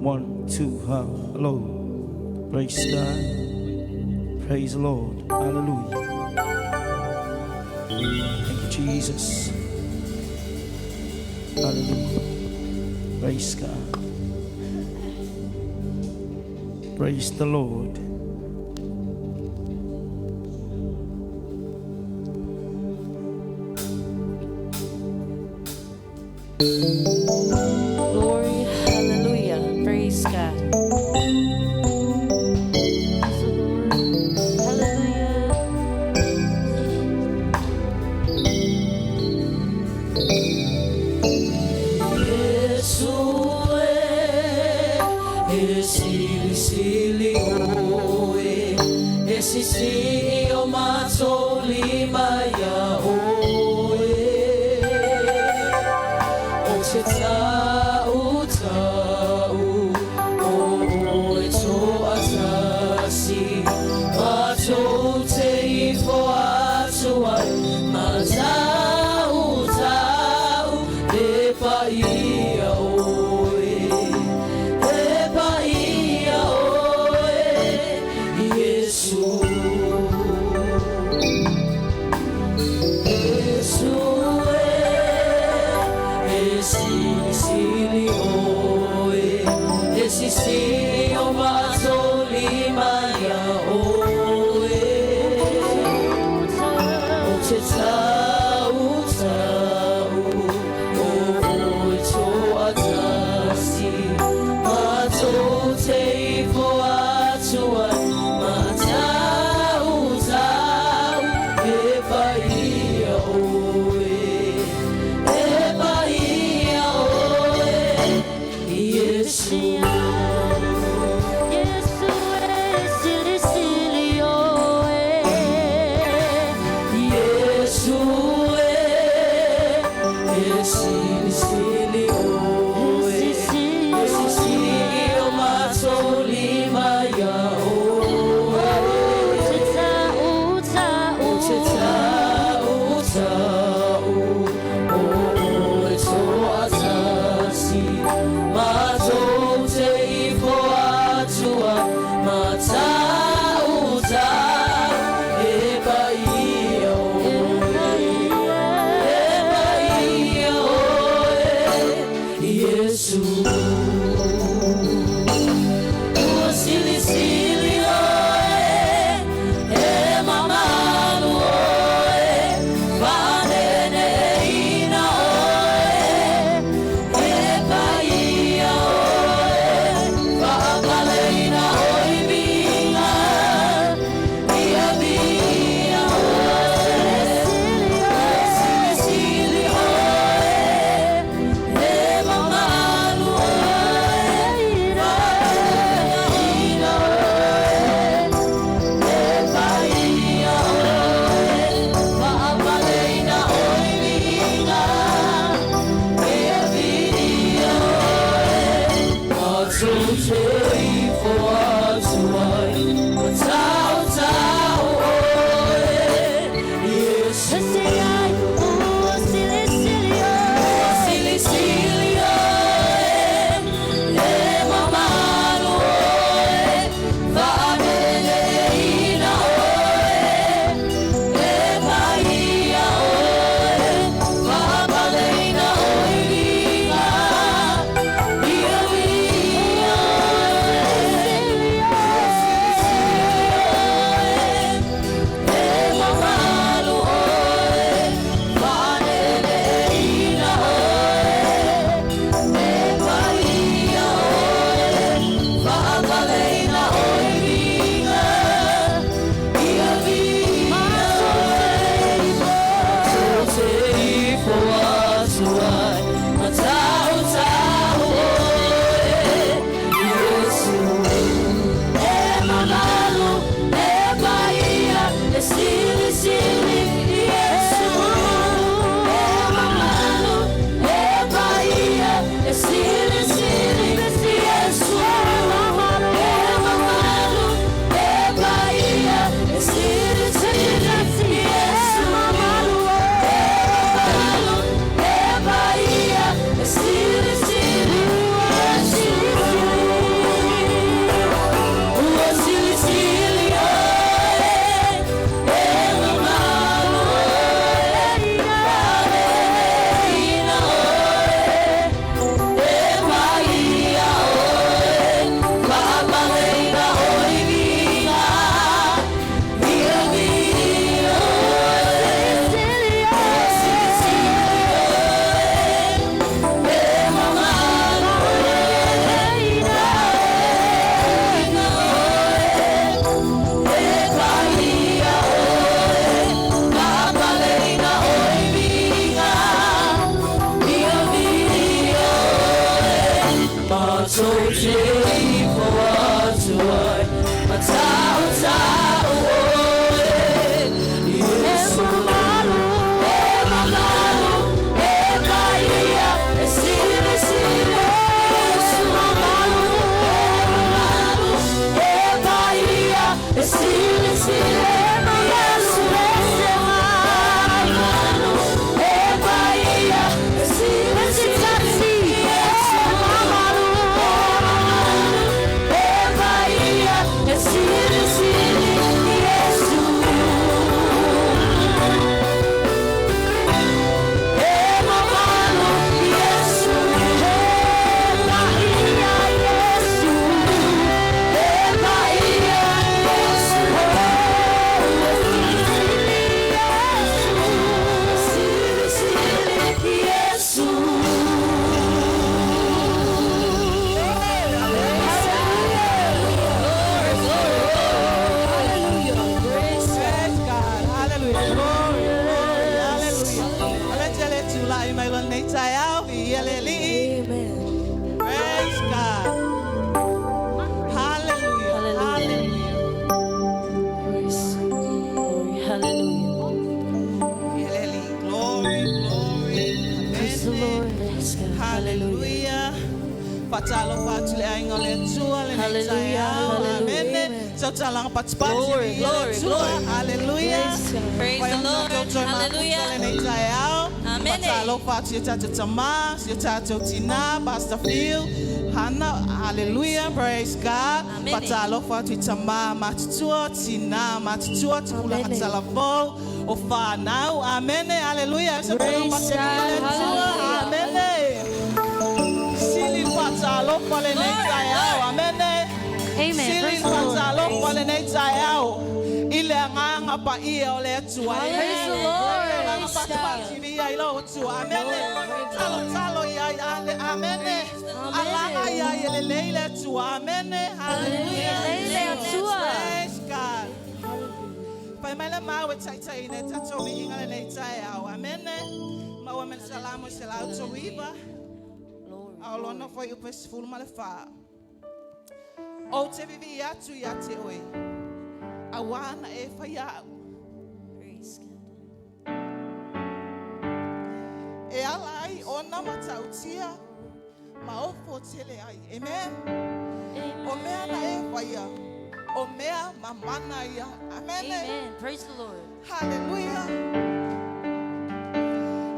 One, two, hello. Praise God. Praise the Lord. Hallelujah. Thank you, Jesus. Hallelujah. Praise God. Praise the Lord. Glory, hallelujah. Praise God. Praise the Lord. Hallelujah. E sili sili oe, e sisi o matoli mai oe. O te tau tau, o oe to atasi, matou te ifo atu ai, ma tau tau, e pa ia oe, e pa ia oe, Iesu. Iesu e, e sili sili oe, e sisi o matoli mai oe. O te tau tau, o oe to atasi, matou te ifo atu ai, ma tau tau, e pa ia oe, e pa ia oe, Iesu. Iesu e sili sili oe. Iesu e, e sili sili oe, E sisi e sisi o matoli mai oe. Te tau tau. O te tau tau, o oe to atasi, matou te ifo atu ai, ma tau tau, e pa ia oe, e pa ia oe, Iesu. Ua sili sili oe, e mamalu oe, faanene ina oe, e paia oe, faapaleina oe viiga, ia viia oe. Sili sili oe, e mamalu oe, faanene oe, e paia oe, faapaleina oe viiga, ia viia oe. Matou te ifo atu ai, ma tau tau oe, Iesu. Ua sili sili oe. Sili sili oe, e mamalu oe, faanene ina oe, e paia oe, faapaleina oe viiga, ia viia oe. Sili sili le ifo atu ai Ma tau tau oe Yesu e mamalu e paia e sili sili Yesu mamalu e mamalu e paia e sili sili Yesu mamalu e paia e sili sili Yesu mamalu e paia e sili sili Yesu e mamalu Yesu e paia Yesu e paia Yesu sili sili Yesu. Hallelujah. Praise God. Hallelujah. Glory, glory. Hallelujah. Ale tele tula i mai lo nei tai au i ele li. Amen. Praise God. Hallelujah. Hallelujah. Hallelujah. Praise glory. Hallelujah. Ele li. Glory, glory. Praise the Amen. Lord. Praise God. Hallelujah. Hallelujah. Fatalo fatu le ainga le tua le nei tai Hallelujah. au. Hallelujah. Amen. So talanga patipati Glory, i ele glory, tua. glory. Hallelujah. Praise God. Praise the Lord. Hallelujah. Amen. Fatalofa atu i o tātou tama, si o tātou tina, Pastor Phil, Hannah, hallelujah, praise God. Amen. Fatalofa atu i tama matutua, tina matutua, tupulanga Amen. talavou, o whanau, amen, hallelujah. So Praise God. Hallelujah. Amen. Sili fatalofa le nei Glory, tai au, amen. Amen. Sili Praise the Lord. fatalofa le nei tai au. I le anganga pa ia o le Atua. Amen. Praise the Lord. Pati ia i lo Atua. Amen. Talo talo ia i ale. Amen. Alanga ia i le lei le Atua. Amen. Hallelujah. Lei le Atua. Praise God. Pai mai le mau e tai tai ne tatou mi inga le nei tai au. Amen. Mau amen salamo se lau to iwa. Ao lona foi o pesfulu ma le wha. O te vivi atu ia te oe. A wana e whai au. Praise God. E ala ai ona matautia ma ofo tele ai. Amen. O mea na e whaia. O mea mamana ia. Amen. Amen. Praise the Lord. Hallelujah.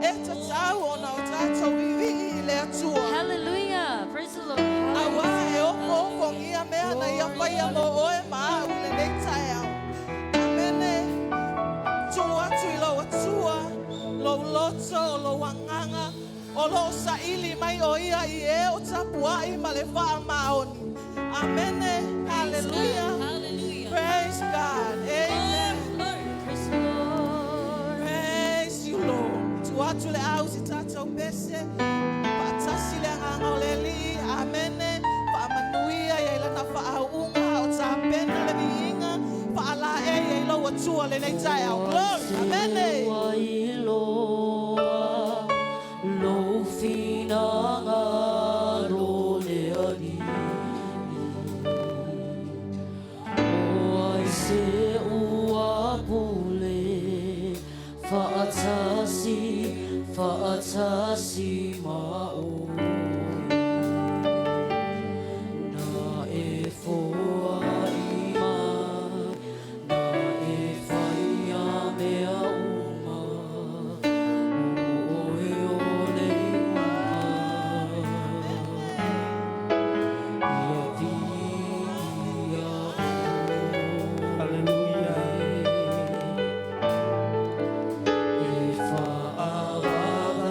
E tatau ona o tātou vivi i le Atua. Hallelujah. Praise the Lord. Awa e ofo ofo ngia mea na ia whaia mo oe ma au le nei tai au. Amene. Tu atu i lau Atua, lou loto, o lou anganga, o lou saili mai o ia i e o tapuai ma le wha maoni. Amene. Hallelujah. Hallelujah. Praise God. Amen. Glory. Praise the Lord. Praise you, Lord. Tu atu le au si tātou pese. Paatasi le anganga o le li. Amene. Faamanuia ia i lana whaauunga o tāpena le viinga. Faala e ia i lau Atua le nei tai au. Glory. Amene. Wailoa, lo finanga lo le ali. O ai se ua pule, faatasi, faatasi ma oe. Na e foa i mai, na e whai a mea uma, o oe o le uma. Ia vi ia Hallelujah. E whaavavau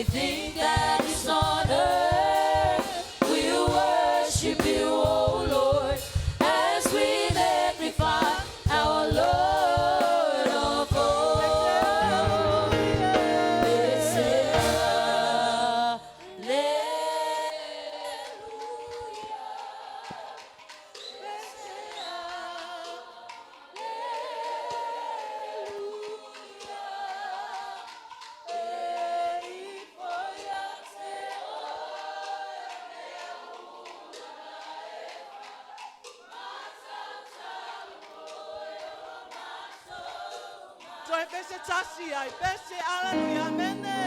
Everything that is on earth will worship you, O Lord, as we magnify our Lord of all. They say, Toe pese tasi ai, pese hallelujah, amene.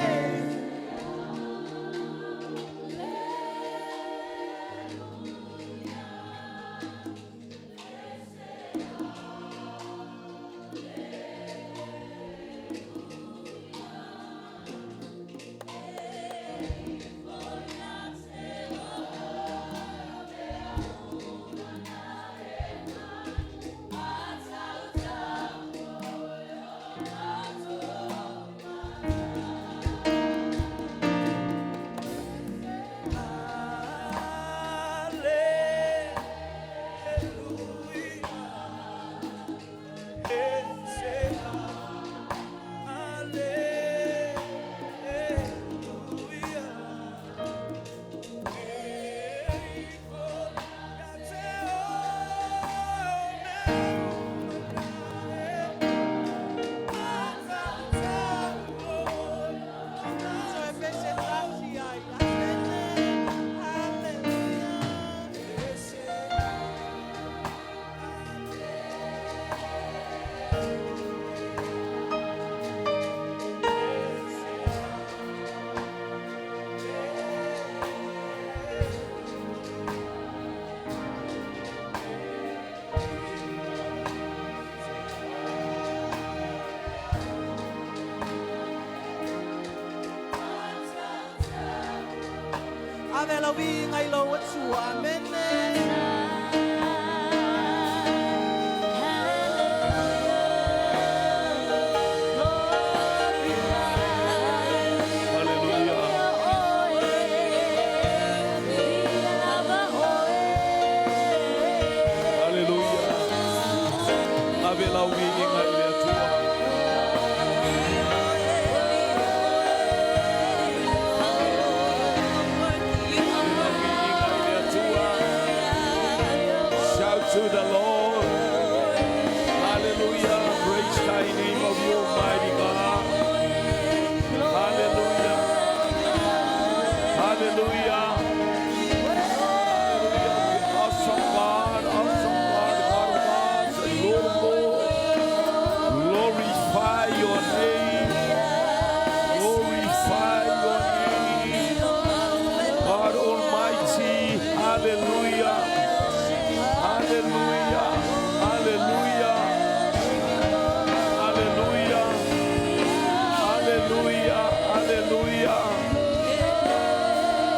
Toe pese tasi ai, amene. Hallelujah. Ave la winga i lo atua, amene. Hallelujah. Hallelujah. Ave lau viiga i le Atua. Ave lau viiga i le Atua. Shout to the Lord. Hallelujah. Praise thy name of you, mighty God. Hallelujah. Hallelujah. Hallelujah. Awesome God, awesome God, God of gods, and Lord of lords. Glorify your name. Glorify your name. God Almighty. Hallelujah. Hallelujah. Hallelujah. Hallelujah. Hallelujah. Hallelujah.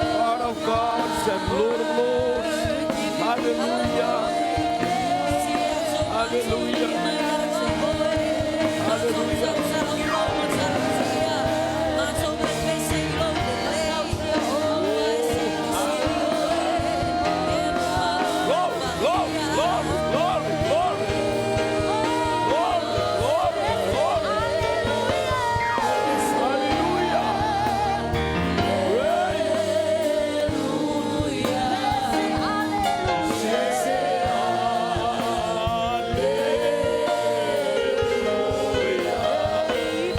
God of gods and Lord of lords. Hallelujah. Hallelujah. Hallelujah. Glory, glory, glory, glory, glory. Glory, glory, glory. Hallelujah. Praise. Hallelujah.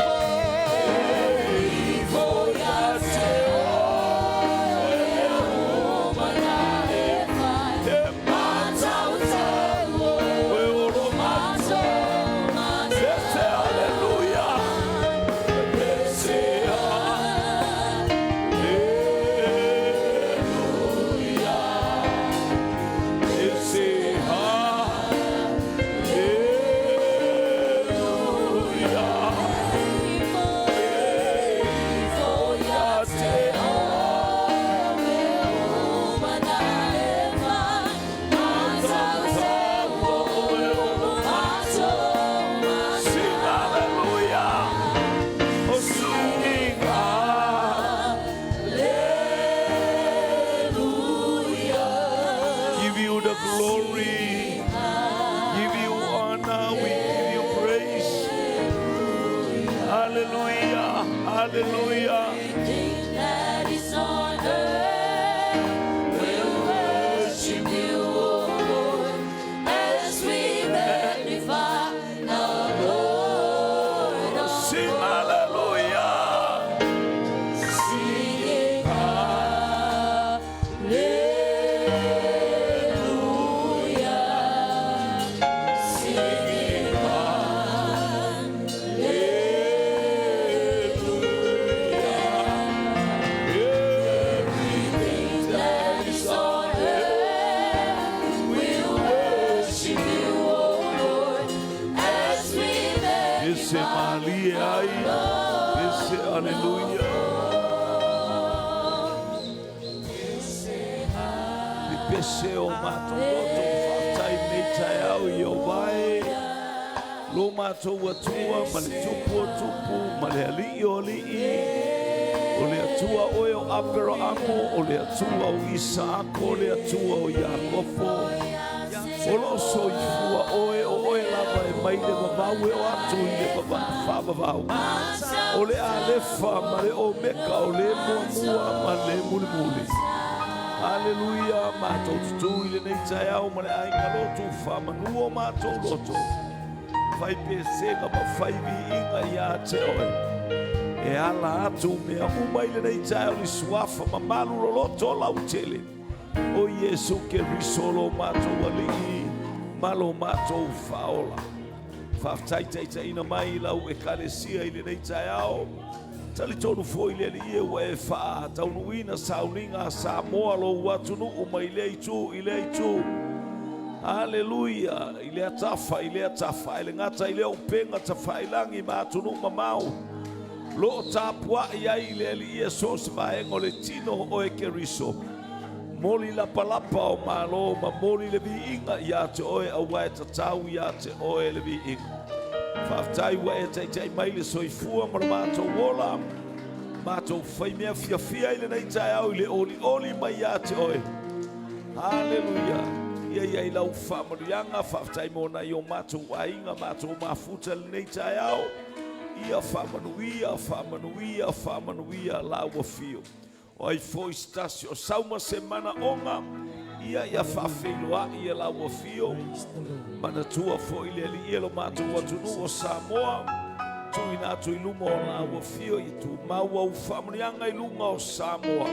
Hallelujah. Everything that is on earth will worship you, O Lord, as we magnify our Lord. Our Sing hallelujah. Singing hallelujah, singing Everything that is on earth will worship you, O Lord, as we Ese magnify malie ai. Ese hallelujah. Le pese o matou loto whaatai nei tai au i o vai. Lo matou atua ma le tupu o tupu ma le alii o alii. O le Atua oe o Aperaamo, o le Atua o Isaako, o le Atua o Iakopo. O lo soifua oe, o oe lava e mai le vavau e o atu i le faavavau. O le Alefa ma le Omeka, o le muamua ma le mulimuli. Haleluia, matou tutū i lenei taeao ma le aiga lotu, faamanu o matou loto. Fai pesega ma fai viiga ia te oe. E ala atu mea uma i lenei taeao le suafa mamalu loloto o lautele. O Iesu Keriso lo matou alii ma lo matou faaola. Faafetai taitaiina mai i lau ekalesia i lenei taeao. Talitonu foi le Alii e ua e faataunuuina sauniga a Samoa lou atunuu mai lea itu i lea itu. Haleluia! I lea tafa i lea tafa, ae le gata i lea upega tafailagi ma atunuu mamao. Lo o tapuai ai le Alii e so o se vaega o le tino o oe Keriso. Moli lapalapa o Malo ma moli le viiga ia te oe aua e tatau ia te oe le viiga. Faafetai ua e taitai mai le soifua ma lo matou ola, matou fai mea fiafia i lenei taeao i le olioli mai ia te oe. Haleluia. Ia i ai lau faamanuiaga, faafetai mo nai o matou aiga, matou mafuta lenei taeao. Ia faamanuia, faamanuia, faamanuia la ua fio. O ai foi se tasi o sau ma se manaoga, ia ia faafeiloai e lau afio. Manatua foi le Alii e lo matou atunuu o Samoa, tuuina atu i luma o lau afio, ia tumau au faamanuiaga i luga o Samoa.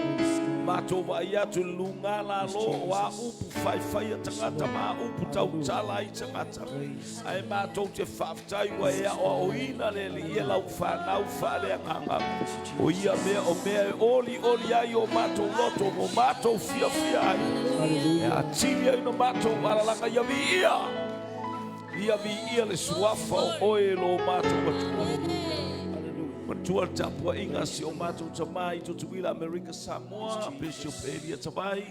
Matou vaai atu i le luga lalo o a upu faifai a tagata ma a upu tautala ai tagata. Ae matou te faafetai ua e aoaoina le Alii e lau fanau faaleagaga. O ia mea o mea e olioli ai o matou loto ma o matou fiafia ai. E atili ai no matou alalaga ia viia. Ia viia le suafa o oe e lo matou Atua. Manatua le tapuaiga a si o matou tama i Tutuila, Amerika Samoa, Bishop Elia Tavai.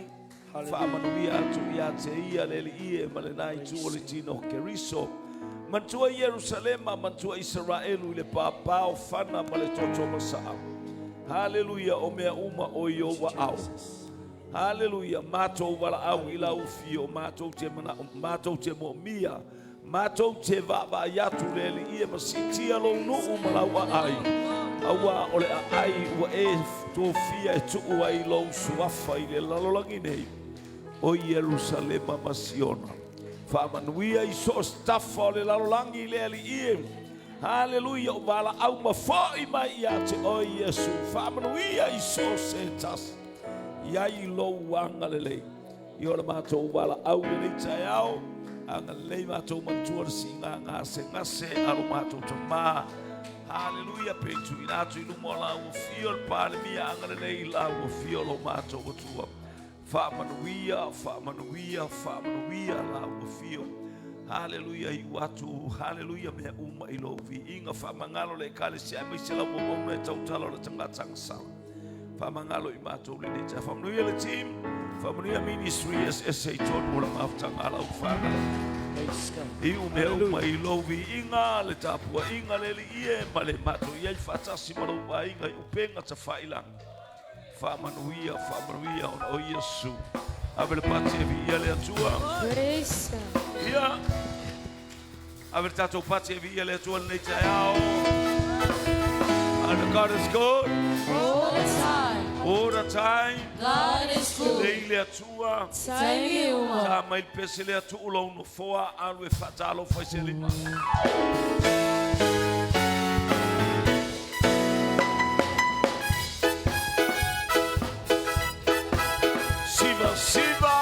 Faamanuia atu ia te ia le Alii e ma lena itu o le tino o Keriso. Manatua Ierusalema, manatua Isaraelu i le pāpā o fana ma le toto masaa. Haleluia, o mea uma o i ou aao. Haleluia, matou valaau i lau afio, matou te manao, matou te moomia, matou te vaavaai atu le Alii e ma siitia lou nuu ma lau aai. Aua o le aai ua e tofia e tuu ai lou suafa i le lalolagi nei, o Ierusalema ma Siona. Faamanuia i so o se tafa o le lalolagi le Alii e. Haleluia, o valaau ma foi mai ia te oe Iesu. Faamanuia i so o se tasi. Iai lou agalelei. I o le matou valaau i lenei taeao, agalelei matou manatua le siiga gasegase a lo matou tama. Haleluia, pe tuuina atu i luma o lau afio le Palemia, agalelei i lau afio lo matou Atua. Faamanuia, faamanuia, faamanuia lau afio. Haleluia, iu atu, haleluia, mea uma i lou viiga. Faamagalo le ekalesia aemaise lau auauna e tautala o le tagata agasala. Faamagalo i matou lenei taeao. Faamanuia le team, faamanuia ministry eseese i totonu o le mafutaga a lau fanau. Iu mea uma i lou viiga, le tapuaiga le Alii e, ma le matou i ai faatasi ma lou aiga i upega tafailagi. Faamanuia, faamanuia ona o Iesu. Ave le pati e viia le Atua. Praise God. Ia, ave le tatou pati e viia le Atua lenei taeao. And God is good. All the time. All the time. God is good. Lei le atua. Taimi uma. Ta mai le pese le atu ulo no foa alu e whatalo fai se lima. Siva, siva.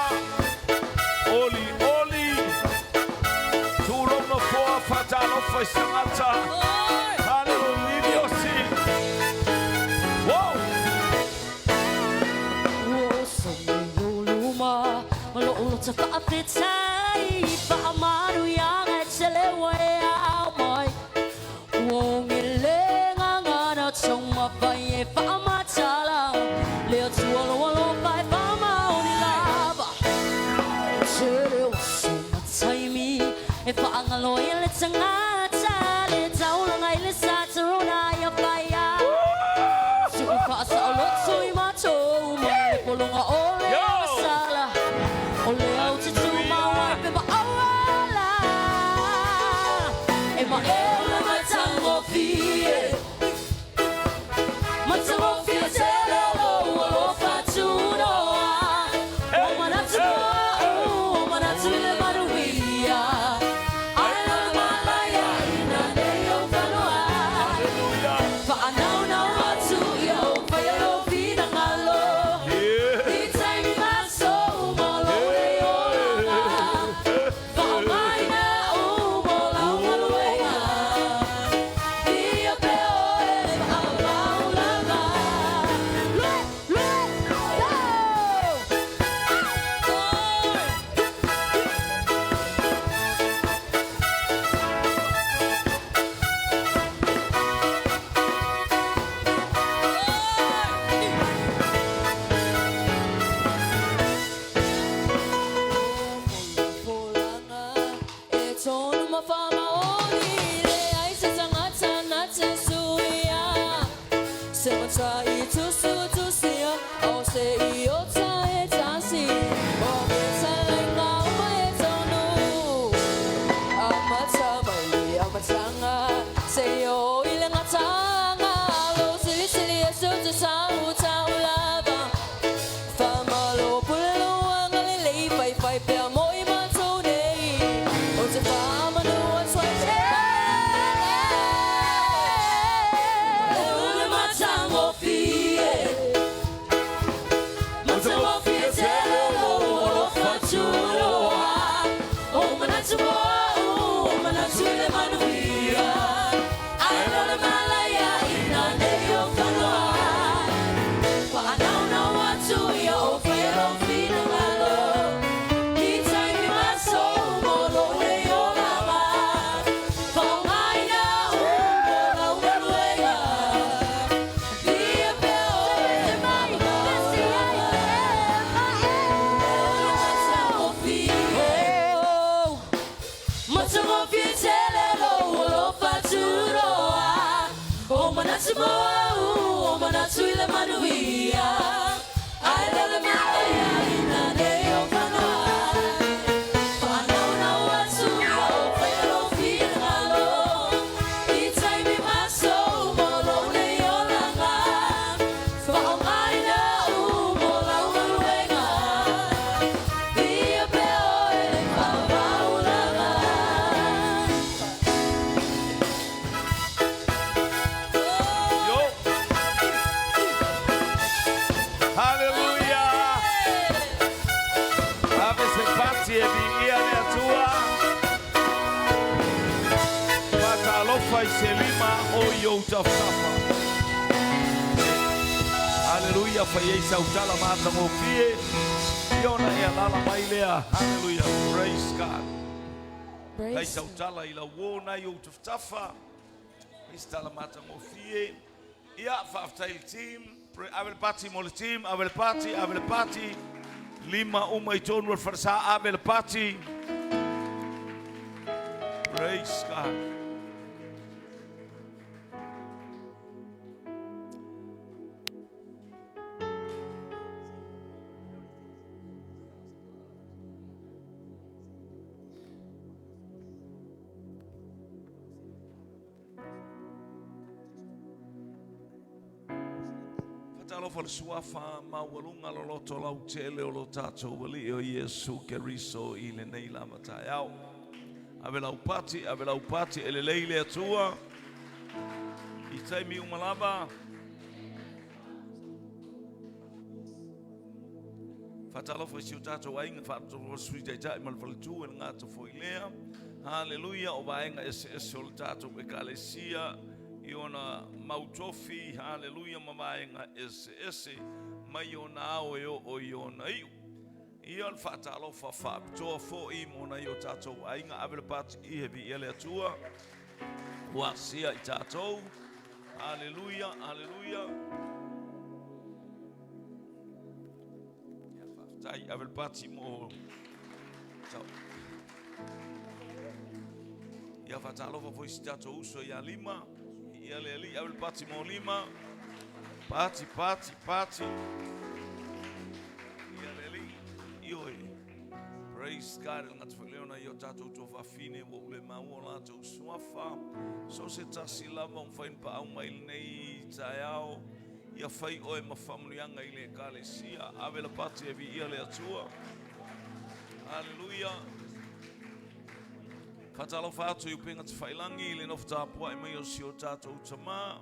Oli, oli. Tūlo no foa whatalo fai se ngata. Hallelujah. Wow. Hallelujah, hallelujah, praise God. Praise God. Lima uma i tonu al farsa ave le pati. Praise God. Faatalofa le suafa maualuga loloto lautele o lo tatou Alii o Iesu Keriso i lenei lava taeao. Ave lau pati, ave lau pati, e lelei le Atua i taimi uma lava. Faatalofa i si o tatou aiga, faatalofa le Sui Taitai ma le faletua i le gata foi lea. Haleluia, o vaega eseese o le tatou Ekalesia i ona mau tofi, haleluia, ma vaega eseese mai ona ao e oo i ona iu. Ia le faatalofa faapitoa foi mo nai o tatou aiga, ave le pati i he viia le Atua ua asia i tatou. Haleluia, haleluia. Ia faafetai, ave le pati mo tau. Ia faatalofa foi si tatou uso ia Lima. Ia le alii, ave le pati mo Lima. Pati, pati, pati. Ia le alii, ioe. Praise God, le gata foi lea ona ia o tatou tuafafine ua ou le maua o latou suafa. So se tasi lava o mafai ona paau mai lenei taeao. Ia fai oe ma faamanuiaga i le Ekalesia. Ave le pati e viia le Atua. Haleluia. Faatalofa atu i upega tafailangi i le nofo tapuai mai o si o tatou tama.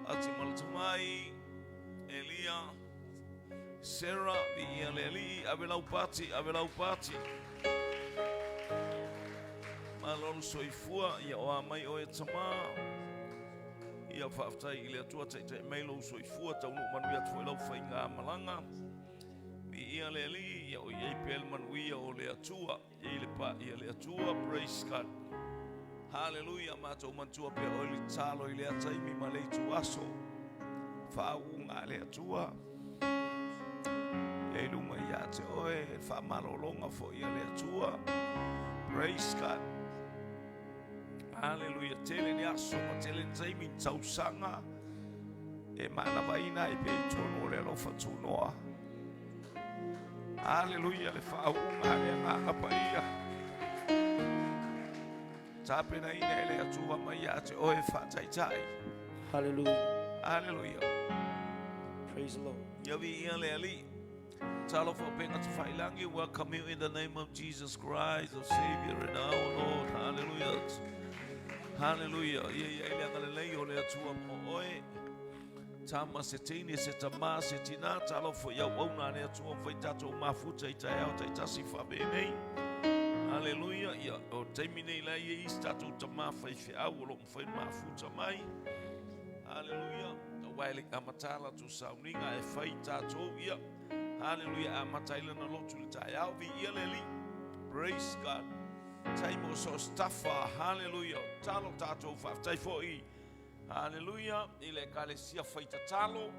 Ati Malatamai, Elia, Sarah, viia le Alii, ave lau pati, ave lau pati. Malo le soifua, ia oa mai oe tama. Ia faafetai i le Atua taitai mai lou soifua, taunuu manuia atu foi lau faigamalaga. Viia le Alii, ia o i ai pea le manuia o le Atua. I le pa ia le Atua, praise God. Hallelujah, matou manatua pea oe le tatalo i lea taimi ma le ituaso. Faauuga a le Atua. Ia i luga ia te oe, le faamalologa foi a le Atua. Praise God. Hallelujah. Tele ni aso ma tele ni taimi ni tausaga e manavaina ai pea i totonu o le alofa tunoa. Hallelujah, le faauuga a le Agaga Paia. Tapenaina e le Atua mai ia te oe faataitai. Hallelujah. Hallelujah. Praise the Lord. Ia viia le Alii. Talofa upega tafailangi, welcome you in the name of Jesus Christ, our Savior and our Lord. Hallelujah. Hallelujah. Ia ia i le agalelei o le Atua mo oe. Tama se teine, se tamā, se tinā, talofa i auauna a le Atua fai tatou mafuta i taeao taitasi faapenei. Hallelujah. Ia, o taimi nei la ia isi tatou tamā faifeau o lo o mafai ona mafuta mai. Hallelujah. Aua e le i amata latou sauniga e fai tatou ia. Hallelujah. Amata ai lana lotu i le taeao. Viia le Alii. Praise God. Taimi o so o se tafa. Hallelujah. Talo tatou faafetai foi. Hallelujah. I le Ekalesia fai tatalo.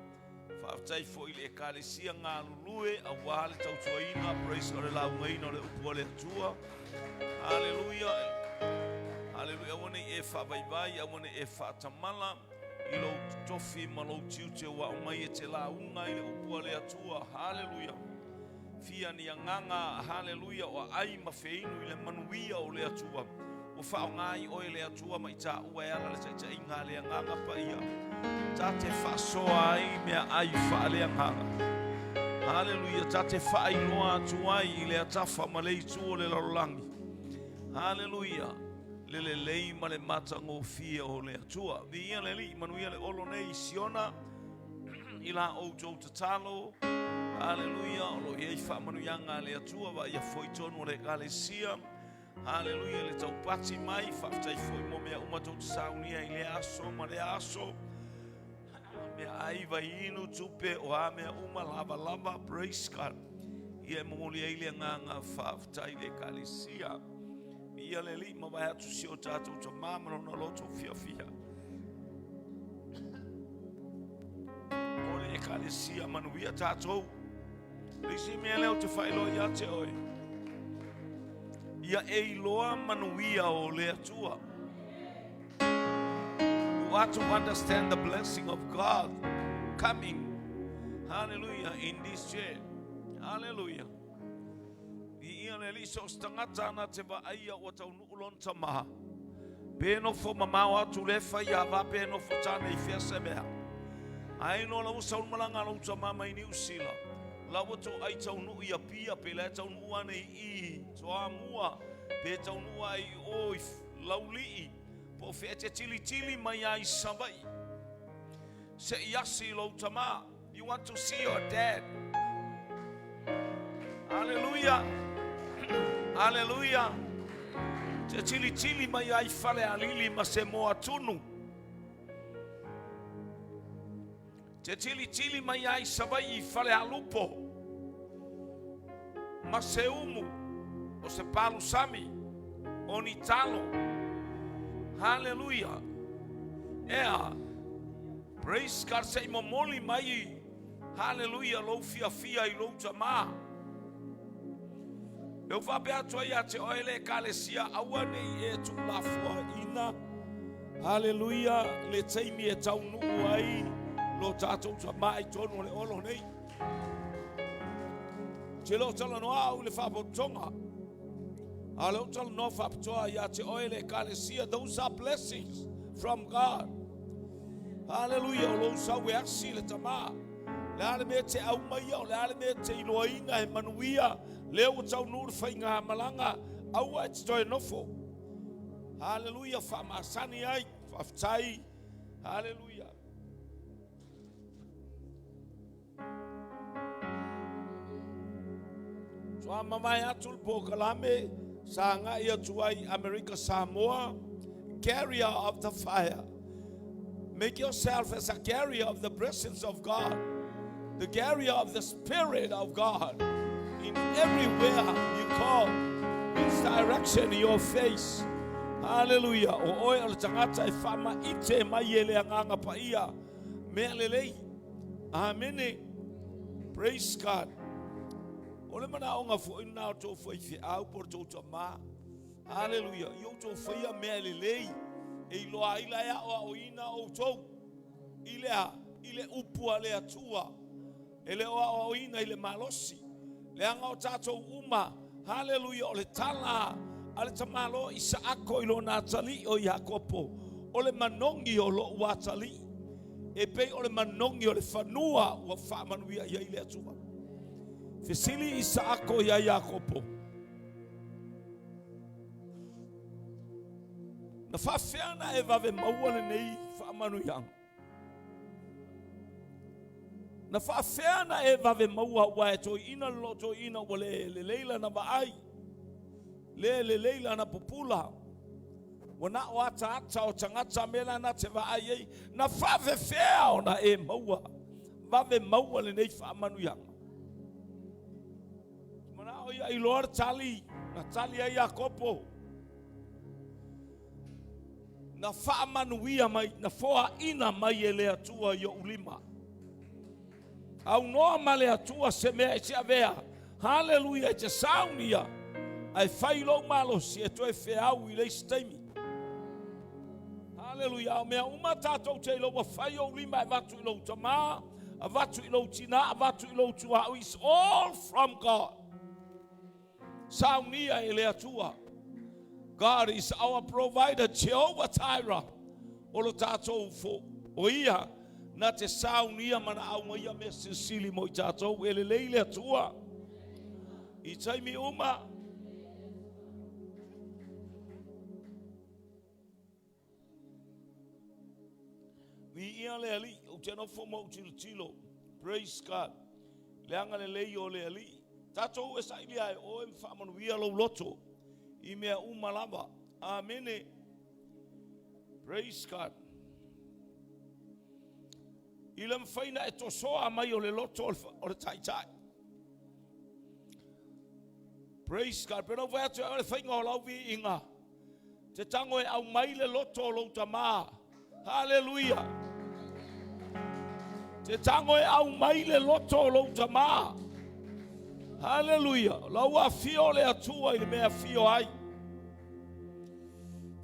Faafetai foi i le Ekalesia galulue aua le tautuaina. Praise God. Le laugaina o le upu a le Atua. Hallelujah. Hallelujah. Aua ne i e faavaivai, aua ne i e faatamala i lou totofi ma lou tiute ua aumai e te lauga i le upu a le Atua. Hallelujah. Fia ni agaga, haleluia, o aai ma feinu i le manuia o le Atua. Ua faaaoga ai oe e le Atua ma i taua e ala le taitaiga a le Agaga Paia, ta te faasoa ai meaai faaleagaga. Haleluia, ta te faailoa atu ai i le atafa ma le itu o le lalolagi. Haleluia, le lelei ma le matagofie o le Atua. Viia le Alii, manuia le olo nei i Siona. I la outou tatalo, haleluia, o lo o i ai faamanuiaga a le Atua, vaaia foi tonu o le Ekalesia, haleluia, i le taupati mai, faafetai foi mo mea uma tou te saunia i lea aso ma lea aso, meaai, vaiinu, tupe, o a mea uma, lavalava, praise God. Ia e momoli ai le agaga faafetai i le Ekalesia. Viia le Alii, mavae atu si o tatou tamā ma lona loto fiafia. O le Ekalesia manuia tatou. Le isi mea lea ou te faailoa ia te oe, ia e iloa manuia o le Atua. You are to understand the blessing of God coming. Hallelujah. In this chair. Hallelujah. Viia le Alii, so o se tagata na te vaaia ua taunuu lona tama. Pe nofo mamao atu le fai ava, pe nofo tane i fea se mea. Ae loa la ua sau le malaga a lou tama mai Niu Sila, la ua toai taunuu i Apia, pe la e taunuu ane i i Toamua, pe taunuu ae i o i Laulii, po o fea e te tilitili mai ai i Savaii. Se i asi i lou tama. You want to see your dad. Hallelujah. Hallelujah. Te tilitili mai ai Falealili ma se moatunu. Te tilitili mai ai Savaii i Falealupo ma se umu o se palusami o ni talo. Hallelujah. Ea, praise God, se i momoli mai, hallelujah, lou fiafia i lou tamā. E u faapea atu ai ia te oe le Ekalesia, aua ne i e tuulafoaiina, haleluia, le taimi e taunuu ai lo tatou tamā i totonu o le olo nei. Te le o talanoa au i le faapotopotoga, a o le ou talanoa faapitoa ia te oe le Ekalesia, those are blessings from God. Haleluia, o lou sau e asi le tamā. Le a le mea te aumaia, o le a le mea te iloaina he manuia, lea ua taunuu le faigamalaga, aua e te toe nofo. Haleluia, faamasani ai, faafetai, haleluia. Soa mavae atu le polokalame sa agai atu ai Amerika Samoa, carrier of the fire. Make yourself as a carrier of the presence of God, the carrier of the Spirit of God. In everywhere you go, His direction in your face. Hallelujah. O oe o le tagata e faamaite mai e le agaga paia. Mea lelei. Amene. Praise God. O le manaoga foi lena o tou faifeau po o le tou tama. Haleluia. I outou faia mea lelei e iloa ai la e aoaoina outou i le a? I le upu a le Atua. E le o aoaoina i le malosi. Leaga o tatou uma, haleluia, o le tala a le tamaloa Isaako i lona atalii o Iakopo, o le manogi o lou atalii, e pei o le manogi o le fanua ua faamanuia i ai le Atua. Fesili Isaako iā Iakopo, Na faafefea ona e vave maua lenei faamanuiaga? Na faafefea ona e vave maua ua e toeaina le loo toeaina ua le lelei lana vaai, le lelei lana pupula, ua na o ataata o tagata mea la na te vaai ai. Na faafefea ona e maua, vave maua lenei faamanuiaga? Manao ia iloa le tali, na tali ai Iakopo. Na faamanuia mai, na foaina mai e le Atua i ou lima. Aunoa ma le Atua se mea e te avea. Haleluia, e te saunia, ae fai lou malosi e toe feau i le isi taimi. Haleluia, a o mea uma tatou te iloa ua fai ou lima e avatu i lou tamā, avatu i lou tinā, avatu i lou tuaʻu, it's all from God. Saunia e le Atua. God is our provider, Jehovah Jireh. O lo tatou fo, o ia na te saunia ma na aumaia mea silisili mo i tatou. E lelei le Atua i taimi uma. Viia le Alii, ou te nofo ma ou tilotilo. Praise God. Le agalelei o le Alii. Tatou e sailia e oe ma faamanuia lou loto i mea uma lava. Amene. Praise God. I le mafai na e tosoa mai o le loto o le taitai. Praise God. Pena ou fai atu e le faiga o lau viiga. Te tango e aumai le loto o lou tamā. Haleluia. Te tango e aumai le loto o lou tamā. Haleluia. Lau afio o le Atua i le mea afio ai.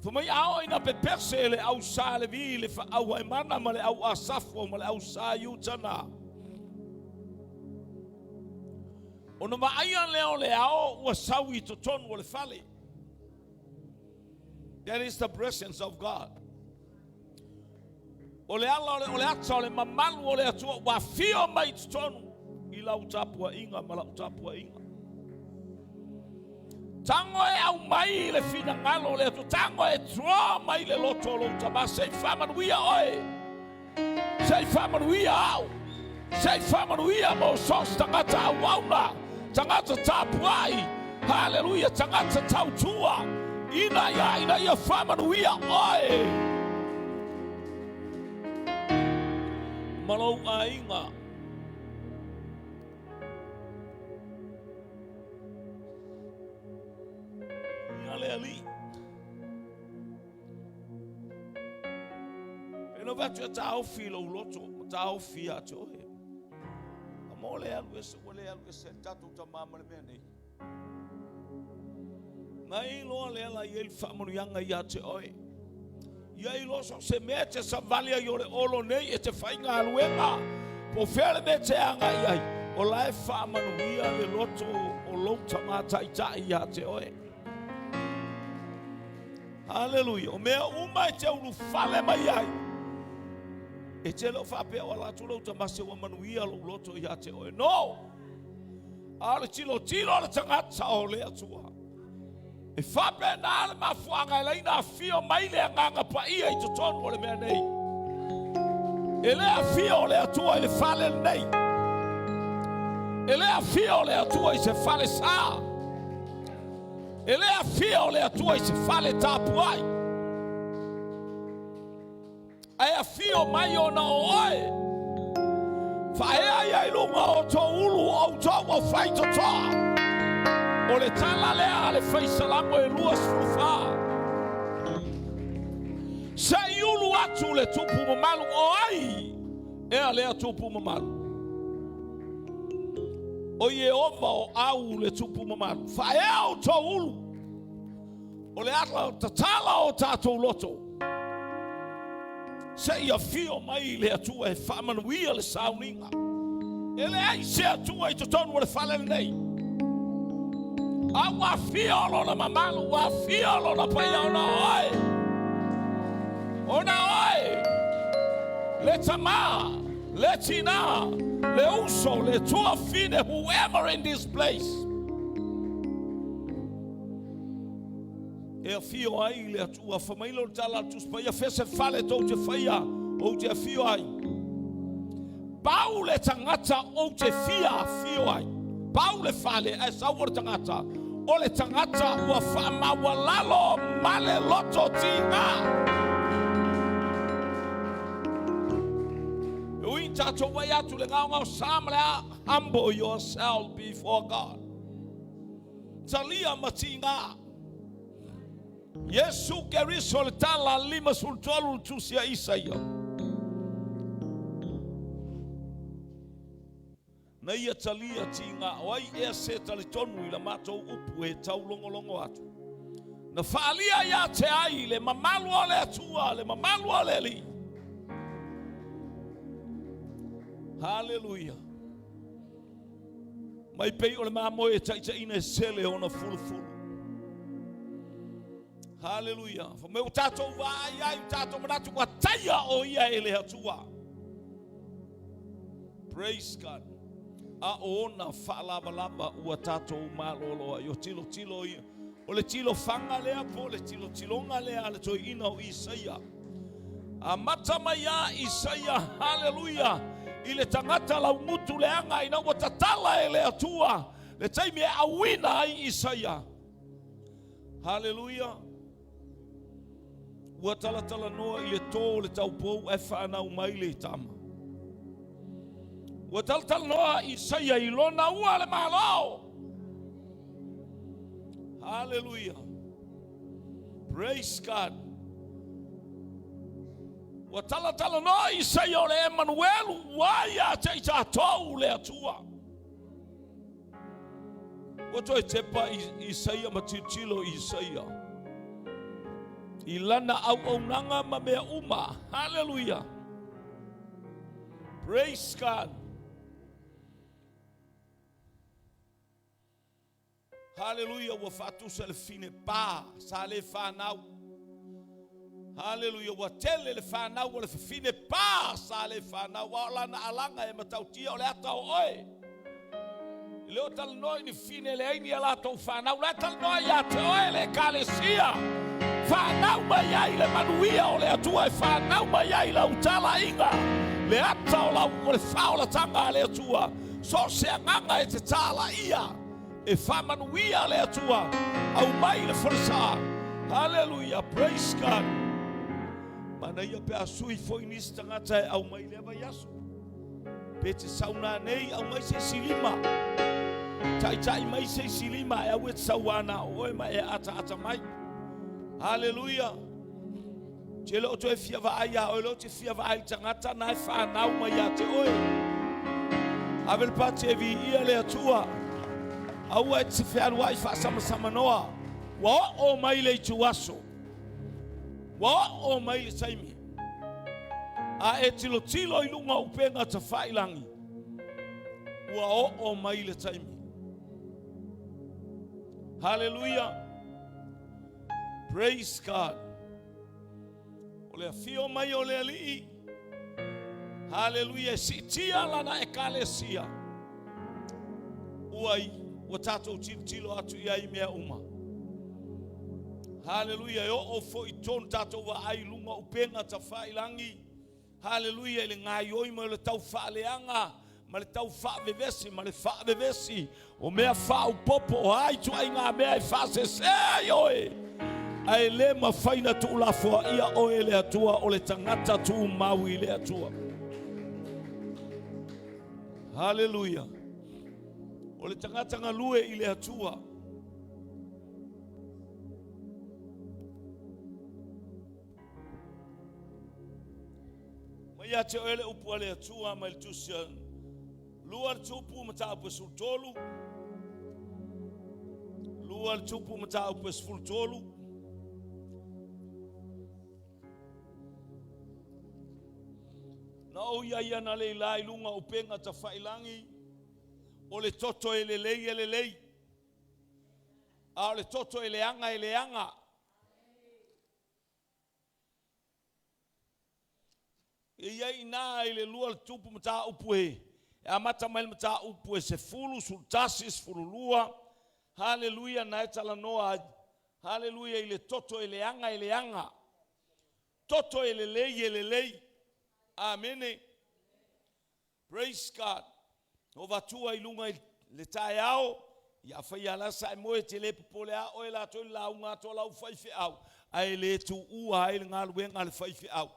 Fai mai a oo ina pepese e le au Sa Levi le au Haemana ma le au Asafo ma le au Sa Iutana. Ona vaaia lea o le ao ua sau i totonu o le fale. That is the presence of God. O le ala o le, o le ata o le mamalu o le Atua ua afio mai i totonu i lau tapuaiga ma lau tapuaiga. Tago e aumai le finagalo o le Atua, tago e draw mai le loto o lou tama, se i faamanuia oe, se i faamanuia au, se i faamanuia mo so o se tagata auauna, tagata tapuai, haleluia, tagata tautua, ina ia, ina ia faamanuia oe ma lou aiga. Ia le Alii. E no vatu e taofi i lou loto, ma taofi ia te oe. A mo le alu ese, ua le alu ese le tatou tamā ma le mea nei. Na iloa lea la i ai le faamanuiaga ia te oe. Ia iloa so se mea e te savali ai o le olo nei e te faigaluega. Po fea le mea e te agai ai, o la e faamanuia le loto o lou tama taitai ia te oe. Haleluia. O mea uma e te ulufale mai ai, e te le o faapea o ala atu lou tama se ua manuia lou loto ia te oe. No! A o le tilotilo a le tagata o le Atua. E faapena le mafuaaga e laina afio mai le Agaga Paia i totonu o le mea nei. E le afio o le Atua i le fale lenei. E le afio o le Atua i se fale sa. E le afio o le Atua i se fale tapuai. Ae afio mai ona o oe. Faaea ia i luga o tou ulu o outou o faitotoa. O le tala lea a le Fai Salamo e 24. Se i ulu atu le tupu mamalu o ai ea lea tupu mamalu? O Ieova o au le tupu mamalu. Faaea outou ulu. O le ala tatala o tatou loto se i afio mai le Atua e faamanuia le sauniga. E leai se Atua i totonu o le fale lenei. A ua afio lona mamalu, ua afio lona paia ona oe. Ona oe, le tamā, le tinā, le uso, le tuafine, whoever in this place. E afio ai le Atua, fa mai lea o le tala a le Tusi Paia, fea se fale tou te faia, ou te afio ai. Pau le tagata ou te fia afio ai. Pau le fale, ae sau o le tagata. O le tagata ua faamaualalo ma le loto tiga. E ui tatou vai atu le gaogaosa ma le a, humble yourself before God. Talia ma tiga. Iesu Keriso le tala 53 le tusi a Isaia. Na ia talia tiga o ai ea se talitonu i la matou upu e taulogologo atu. Na faalia ia te ai le mamalu o le Atua, le mamalu o le Alii. Haleluia. Mai pei o le mamoe e taitaiina e sele ona fulufulu. Haleluia. Fa mai ua tatou vaai ai, ua tatou manatu ua taia o ia e le Atua. Praise God. A o ona faalavalava ua tatou malolo ai. O tilotilo ia. O le tilofaga lea po o le tilotiloga lea a le toeaina o Isaia. Amata mai a Isaia, haleluia, i le tagata laumutu leaga ina ua tatala e le Atua le taimi e auina ai Isaia. Haleluia. Ua talatalanoa i le tō o le taupou ae whanau mai le tama. Ua talatalanoa Isaia i lona ua le malo. Haleluia. Praise God. Ua talatalanoa Isaia o le Emanuelu ua ia te i tatou le Atua. Ua toe tepa Isaia ma tilotilo Isaia i lana auaunaga ma mea uma. Haleluia. Praise God. Haleluia, ua faatusa le fine pa sa le fanau. Haleluia, ua tele le fanau o le fafine pa sa le fanau, a o lana alaga e matautia o le ata o oe. E le o talanoa i ni fafine e leai ni a latou fanau, la e talanoa ia te oe le ekalesia. Fanau mai ai le manuia o le Atua e fanau mai ai lau talaiga, le ata o lau o le faaolataga a le Atua. So o se agaga e te talaia e faamanuia le Atua, aumai le falesa. Haleluia, praise God. Manaia pe a sui foi nisi tagata e aumai lea vaiaso. Pe te sauna nei, aumai se isi lima. Taitai mai se isi lima e aua e te sauana o oe ma e ataata mai. Haleluia. Te le o toe fia vaai ia oe, le o te fia vaai i tagata na e whanau mai ia te oe. Ave le pati e viia le Atua. Aua e te fealuai faasamanoa. Ua oo mai le ituaso. Ua oo mai le taimi. A e tilotilo i luga o upega tafailangi, ua oo mai le taimi. Haleluia. Praise God. O le afio mai o le Alii. Haleluia. E siitia lana ekalesia. Ua, ua tatou tilotilo atu i ai i mea uma. Haleluia. E oo foi i tonu tatou vaai i luga o upega tafailangi. Haleluia i le gaioi mai o le tau faaleaga ma le tau faavevesi ma le faavevesi o mea faaopoopo o a ituaiga mea e faasese ai oe, ae le mafai na tuulafoaia oe e le Atua o le tagata tumau i le Atua. Haleluia. O le tagata galue i le Atua. Mai ia te oe le upu a le Atua mai le tusi a lua le tupu mataupu e 13. Lua le tupu mataupu e 13. Na ou iai ana le ila i luga o upega tafailangi, o le toto e lelei e lelei, a o le toto e leaga e leaga. E i ai i ina i le lua le tupu mataupu e amata mai le mataupu e 10, 11, 12. Haleluia, na e talanoa ai. Haleluia i le toto e leaga e leaga. Toto e lelei e lelei. Amene. Praise God. Na ou avatua i luga i le taeao, ia afai lava la sa e moe, e te le popole a oe latou i le lauga atu a lau faifeau, ae le tuua ai le galuega a le faifeau.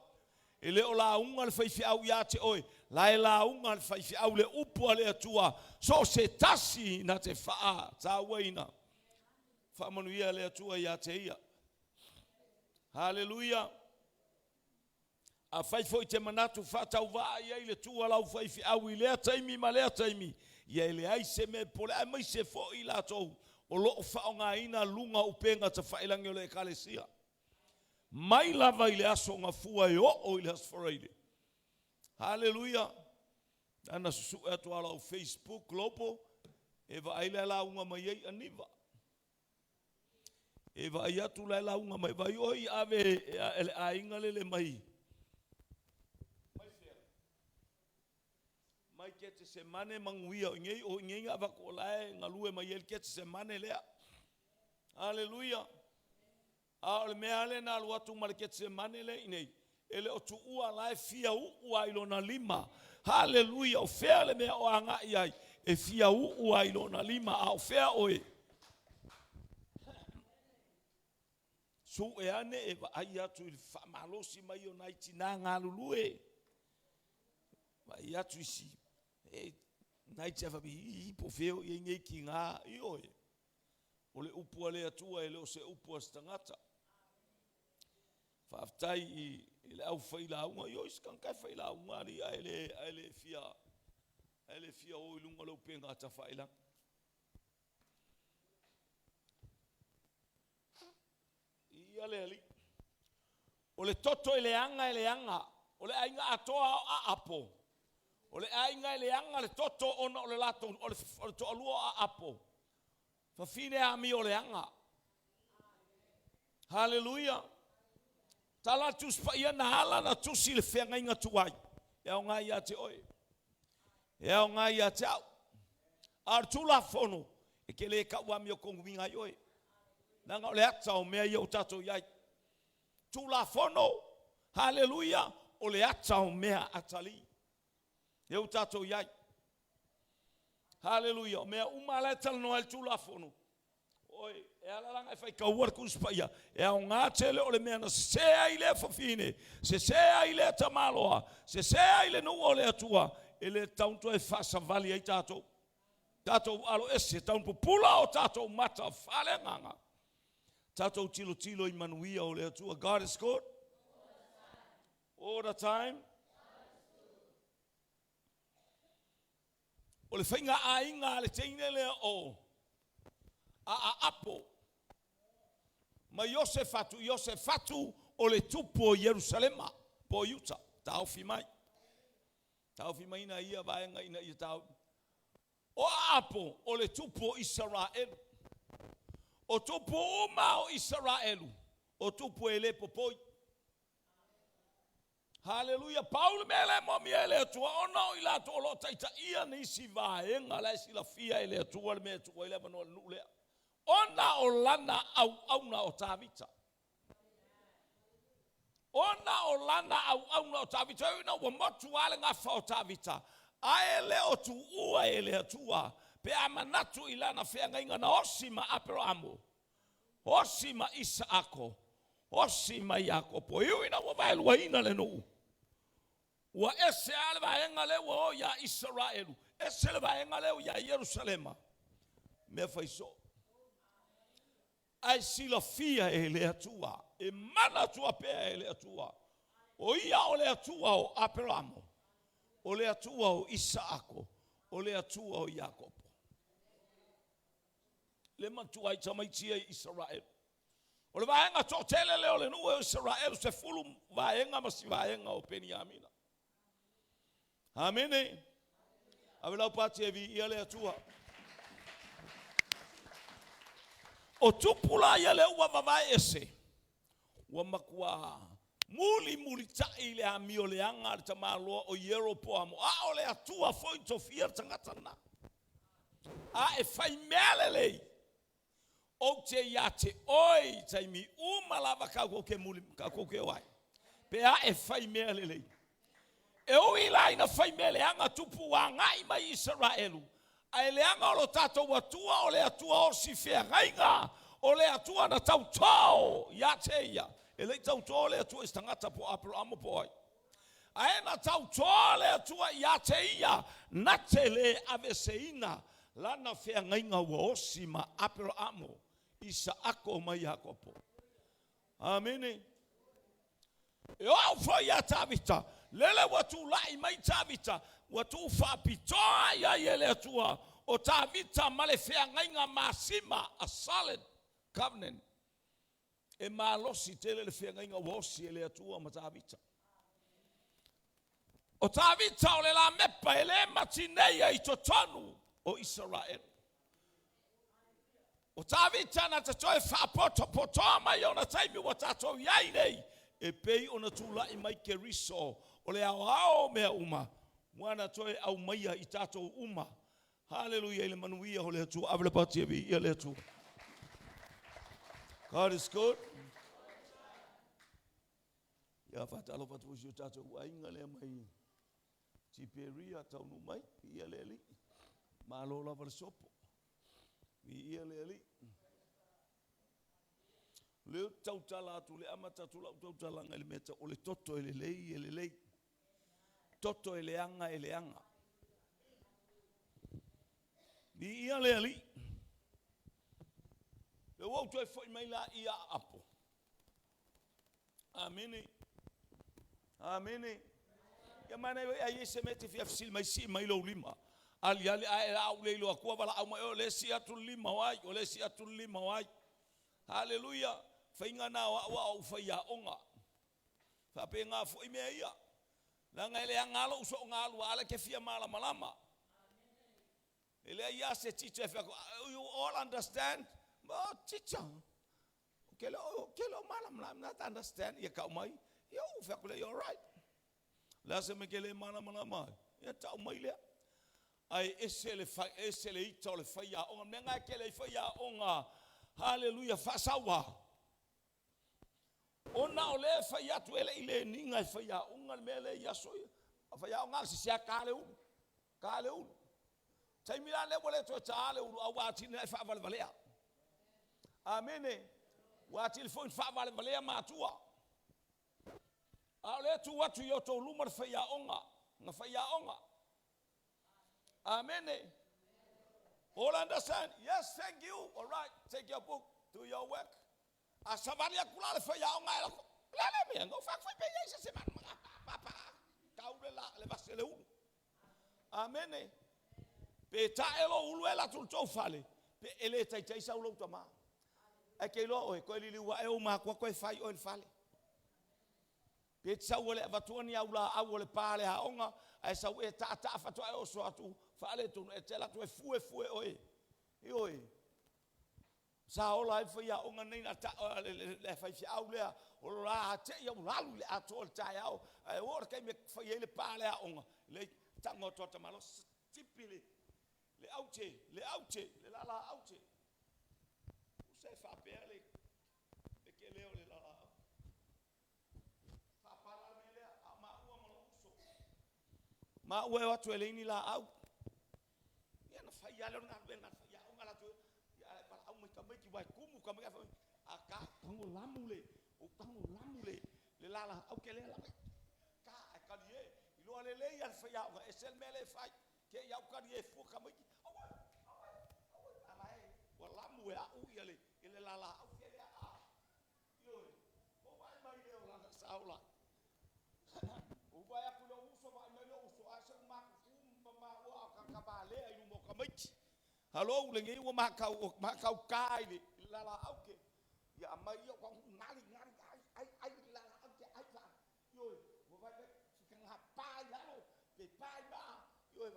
E le o lauga le faifeau ia te oe, la e lauga le faifeau le upu a le Atua, so o se tasi na te faatauaina. Faamanuia le Atua ia te ia. Haleluia. Afai foi te manatu faatauvaa i ai le tu a lau faifeau i lea taimi ma lea taimi, ia e leai se mea e popole, aemaise foi i latou o lo o faaaogaina luga o upega tafailangi o le Ekalesia. Mai lava i le aso Gafua e oo i le aso Faraile. Haleluia! Na susue atu lava lau Facebook Global e vaai le lauga mai ai aniva. E vaai atu la e lauga mai, vai oi ave e le aiga lele mai. Mai fea? Mai Ketesemane manuia o inei o inei na avatu o la e galue mai ai le Ketesemane lea. Aleluia. A o le mea lea na alu atu ma le Ketesemane lea i nei, e le o tuua la e fia uu ai lona lima. Haleluia, o fea le mea o agai ai? E fia uu ai lona lima, a o fea oe? Sue ane e vaai atu i le faamalosi mai o nai tinā galulue. Vaai atu i si, e, nai tia faapea, ii, po o fea o i ai nei tinā, ioe. O le upu a le Atua e le o se upu a se tagata. Faafetai i le au failauga. Ioe, se tagata e failauga alii ae le, ae le fia, ae le fia o i luga o le upega tafailaga. Ia le Alii. O le toto e leaga e leaga. O le aiga atoa o Aapo. O le aiga e leaga le toto ona o le latou, o le, o le toalua o Aapo. Fafine amio leaga. Haleluia. Tala Tusi Paia na ala na tusi le feagaiga tuai, e aoga ia te oe, e aoga ia te au. A o le Tulafono, e te le tau amiotonu uiga ai oe, leaga o le ata o mea ia ua tatou i ai. Tulafono, haleluia, o le ata o mea atalii, lea ua tatou i ai. Haleluia, o mea uma la e talanoa ai le Tulafono, Oi, e ala la ona e faitaua le Tusi Paia, e aoga tele o le mea na sese ai lea fafine, sese ai lea tamaloa, sese ai le nuu o le Atua, e le tatau ona toe faasavali ai tatou. Tatou alo ese, tau pupula o tatou mata faaleagaga. Tatou tilotilo i manuia o le Atua. God is good all the time. O le faiga aiga a le teine lea o Aapo ma Iosefatu, Iosefatu o le tupu o Ierusalema po o Iuta, taofi mai. Taofi mai na ia vaega ina ia taofi. O Aapo o le tupu o Isaraelu. O tupu uma o Isaraelu, o tupu e le popoi. Haleluia! Pau le mea lea e moomia e le Atua ona o i latou o lo o taitaia nisi vaega la e silafia e le Atua le mea e tuu ai le avanoa i le nuu lea. Ona o lana auauna o Tavita. Ona o lana auauna o Tavita, e ui ina ua motu lava le gafa o Tavita, ae le o tuua e le Atua pe a manatu i lana feagaiga na osi ma Aperamo, osi ma Isaako, osi ma Iakopo. E ui ina ua vaeluaina le nuu, ua ese lava le vaega lea ua o ia Isaraelu, ese le vaega lea ua ia Ierusalema, mea fai soo. Ae silafia e le Atua, e manatua pea e le Atua, o ia o le Atua o Aperamo, o le Atua o Isaako, o le Atua o Iakopo. Le matua ai tamaiti ia i Isaraelu. O le vaega toatele lea o le nuu o Isaraelu, 10 vaega ma si vaega o Peniamina. Amene. Ave lau pati e viia le Atua. O tupu la ia lea ua vavae ese, ua matua mulimulitai le amio leaga a le tamaloa o Ieropoamo, a o le Atua foi tofia le tagata lena. A e fai mea lelei, ou te ia te oe i taimi uma lava tatou te muli, tatou te o ai, pe a e fai mea lelei. E ui la ina fai mea leaga tupu agai mai Isaraelu, ae leaga o lo tatou Atua o le Atua osi feagaiga, o le Atua na tautō ia te ia. E le i tautō le Atua i se tagata po o Aperamo po o ai. Ae na tautō le Atua ia te ia, na te le aveeseina lana feagaiga ua osi ma Aperamo, Isaako ma Iakopo. Amene. E oo foi ia Tavita, lele ua tulai mai Tavita, ua tuu faapitoa i ai e le Atua o Tavita ma le feagaiga masima, a solid covenant. E malosi tele le feagaiga ua osi e le Atua ma Tavita. O Tavita o le lamepa e le matineia i totonu o Isaraelu. O Tavita na te toe faapotopotoa mai ona taimi ua tatou i ai nei, e pei ona tulai mai Keriso o le aoao o mea uma, ua na toe aumaia i tatou uma. Haleluia i le manuia o le Atua. Ave le pati e viia le Atua. God is good. Ia faatalofa atu foi i si o tatou aiga lea mai Tiperia taunuu mai, viia le Alii. Malo lava le sopo. Viia le Alii. O lea ou te tautala atu, le amata atu lau tautalaga i le mea tau o le toto e lelei e lelei. Toto e leaga e leaga. Viia le Alii. Lea ua ou toe foi mai la i Aapo. Amene. Amene. Ia manaia foi a i ai se mea e te fia fesili mai, sii mai lou lima. Aliali ae a ou le iloa atua, valaau mai oe, o lea e sii atu le lima o ai, o lea e sii atu le lima o ai. Haleluia. Faiga na o au a o ou faiaoga. Faapena foi mea ia. Leaga e leaga lava lou soongalua, a o la e te fia malamalama. E leai lava se teacher e fai atu, you all understand? Oh, teacher. Ke le o, ke le o malamalama, not understand, ia tau mai, ia ou fai atu lea, you're right. Le a se mea ke le malamalama ai, ia tau mai lea. Ae ese le fai, ese le ita o le faiaoga, mea na e tele ai faiaoga, haleluia, faasaua. Ona o lea e fai atu e le i leniga e faiaoga le mea lea i aso ia. O faiaoga a le sisi ta le ulu, ta le ulu. Taimi la lea ua le toe ta le ulu, a ua atili ae faavalevalea. Amene. Ua atili foi faavalevalea matua. A o lea tu atu i outou luma le faiaoga, na faiaoga. Amene. All understand? Yes, thank you. All right, take your book, do your work. A savali atu la le faiaoga e lako. Le le mea, no fa fai pe ia se se man pa pa. Kau le la le vase le ulu. Amene. Pe ta e lo ulu e la tu tou fale. Pe ele tai tai sa ulo tama. Ai ke lo oe ko lili ua e o ma ko ko e fai o le fale. Pe te sau le avatua ni au la au o le pa le aoga ae sau e taataa faatoa e oso atu faaletonu e te alu atu e fue fue oe. Ioe. Sa ola ai faiaoga nei na ta le faifeau lea o lo la te ia ulalu i le atoa o le taeao ae oo le taimi e fai ai le pa le aoga le tago atu a tamalo tipi le le aute le aute le lala aute usa e faapea le le kele o le lala aute faapala le mea lea a maua ma lou uso maua e o atu e leai ni laau ia na fai lava lea o le galuega a le faiaoga latou ia ae valaau mai tamaiti aua e tumu tamaiti ae fai mai a ta tago lamu le ou tago lamu le le lalaau ke lea lava ta ae talie iloa lelei lava le faiaoga e ese le mea lea e fai te i au talie fua tamaiti aua aua aua ala e ua lamu e au ia le le lalaau ke lea a Ioe, ua vaai mai lea o lana sao la. Ua vaai atu i lou uso, vaai mai lou uso, ae se ua matutu ma maua a o ta valea i luma o tamaiti. Hallo, lenei ua matau, matau ta i le lalaau ke. Ia aumai ia, ua ngali, ngali, ai, ai, ai le lalaau ke, ai fa. Ioe, ua vaai mai, sikana pa i lalo, pe pa i maa. Ioe,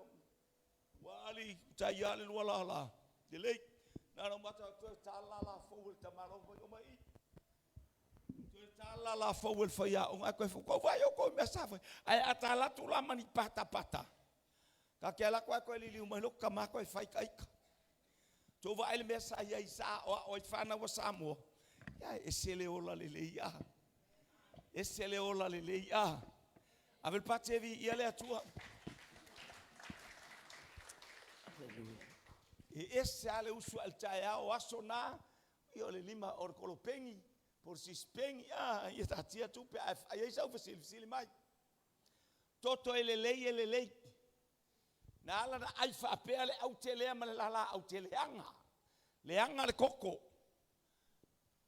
ua ali, tai lava le lua lala. Lelei, na ona mata toe tala la fou e le tamaloa fai, omai i. Toe tala la fou e le faiaoga, ae toe fai, vai outou i mea sa fai. Ae a tala atu la ma ni patapata, ta te alu atu ae toe liliu mai loa tama toe fai ta ita. Tou vaai le mea sa i ai sa aoao ai fanau a Samoa, ia e ese le ola lelei a. Ese le ola lelei a. Ave le pati e viia le Atua. E ese lava le usu a le taeao o aso na, ia o le lima o le kolopengi, po o le sisipengi, a ia taatia tupe ae i ai sau fesilifesili mai. Toto e lelei e lelei. Na ala ona ai faapea le aute lea ma le lala aute leaga. Leaga le koko.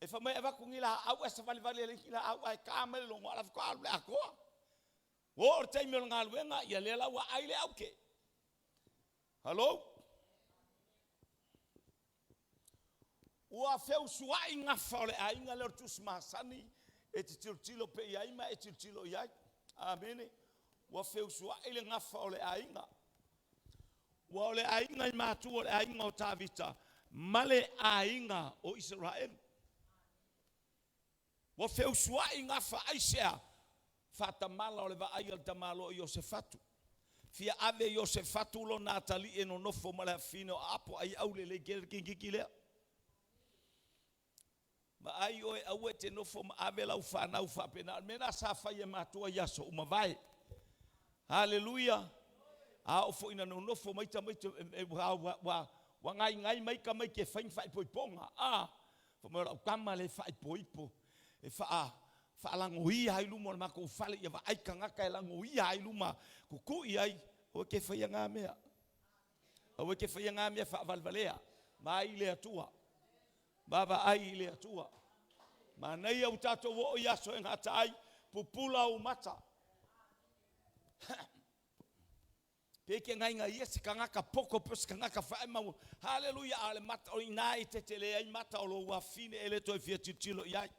E fai mai e avatu ni laau ae savalivali e leai ni laau ae ta mai le logo a o la e faatoa alu i le atoa. Ua oo i le taimi o le galuega, ia lea la ua ai le aute. Hello? Ua feusuai gafa o le aiga lea o le tusi masani e te tilotilo pea i ai ma e tilotilo i ai. Amene. Ua feusuai le gafa o le aiga. Ua o le aiga i matua o le aiga o Tavita ma le aiga o Isaraelu. Ua feusuai gafa aisea? Faatamala o le vaai a le tamaloa Iosefatu. Fia ave Iosefatu lona atalii e nonofo ma le afafine o Aapo ai aulelei tele le teineitiiti lea. Vaai oe aua e te nofo ma ave lau fanau faapena. O le mea lena sa fai e matua i aso ua mavae. Haleluia! A oo foi ina nonofo mai tamaiti, ua gainai mai tamaiti e fai ni faaipoipoga. A, fai mai o lau tama lea e faaipoipo, e faalagoia ai luma o le matou fale, ia vaai tagata e lagoia ai luma, tutui ai. Aua e te faia na mea. Aua e te faia na mea faavalevalea. Vaai i le Atua. Vaavaai i le Atua. Manaia ua tatou oo i aso e gata ai, pupula ou mata. Pe te gainaia se tagata poto po o se tagata faemaua. Haleluia! A o le mata, o i ina e tetele ai mata o lou afafine e le toe fia tilotilo i ai.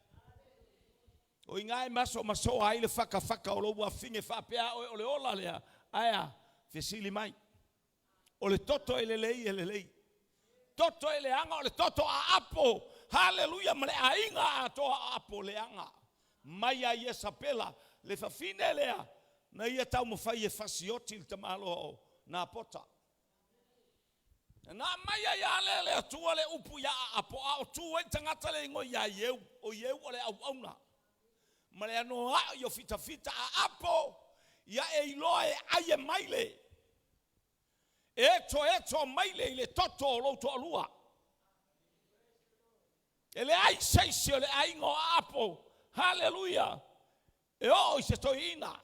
O i ina e masomasoa ai le fatafata o lou afafine faapea oe o le ola lea. Ae a? Fesili mai. O le toto e lelei e lelei. Toto e leaga o le toto aapo. Haleluia ma le aiga atoa o Aapo leaga mai ia Iesapela le fafine lea na ia taumafai e fasioti le tamaloa o Napota. Na aumai ai lava lea e le Atua le upu ia Aapo a o tu ai le tagata le igoa ia Ieu, o Ieu o le auauna ma le anoa'i o fitafita a Aapo ia e iloa e ai e maile, e etoeto maile i le toto o lou toalua. E leai se isi o le aiga o Aapo, haleluia, e oo i se toeaina.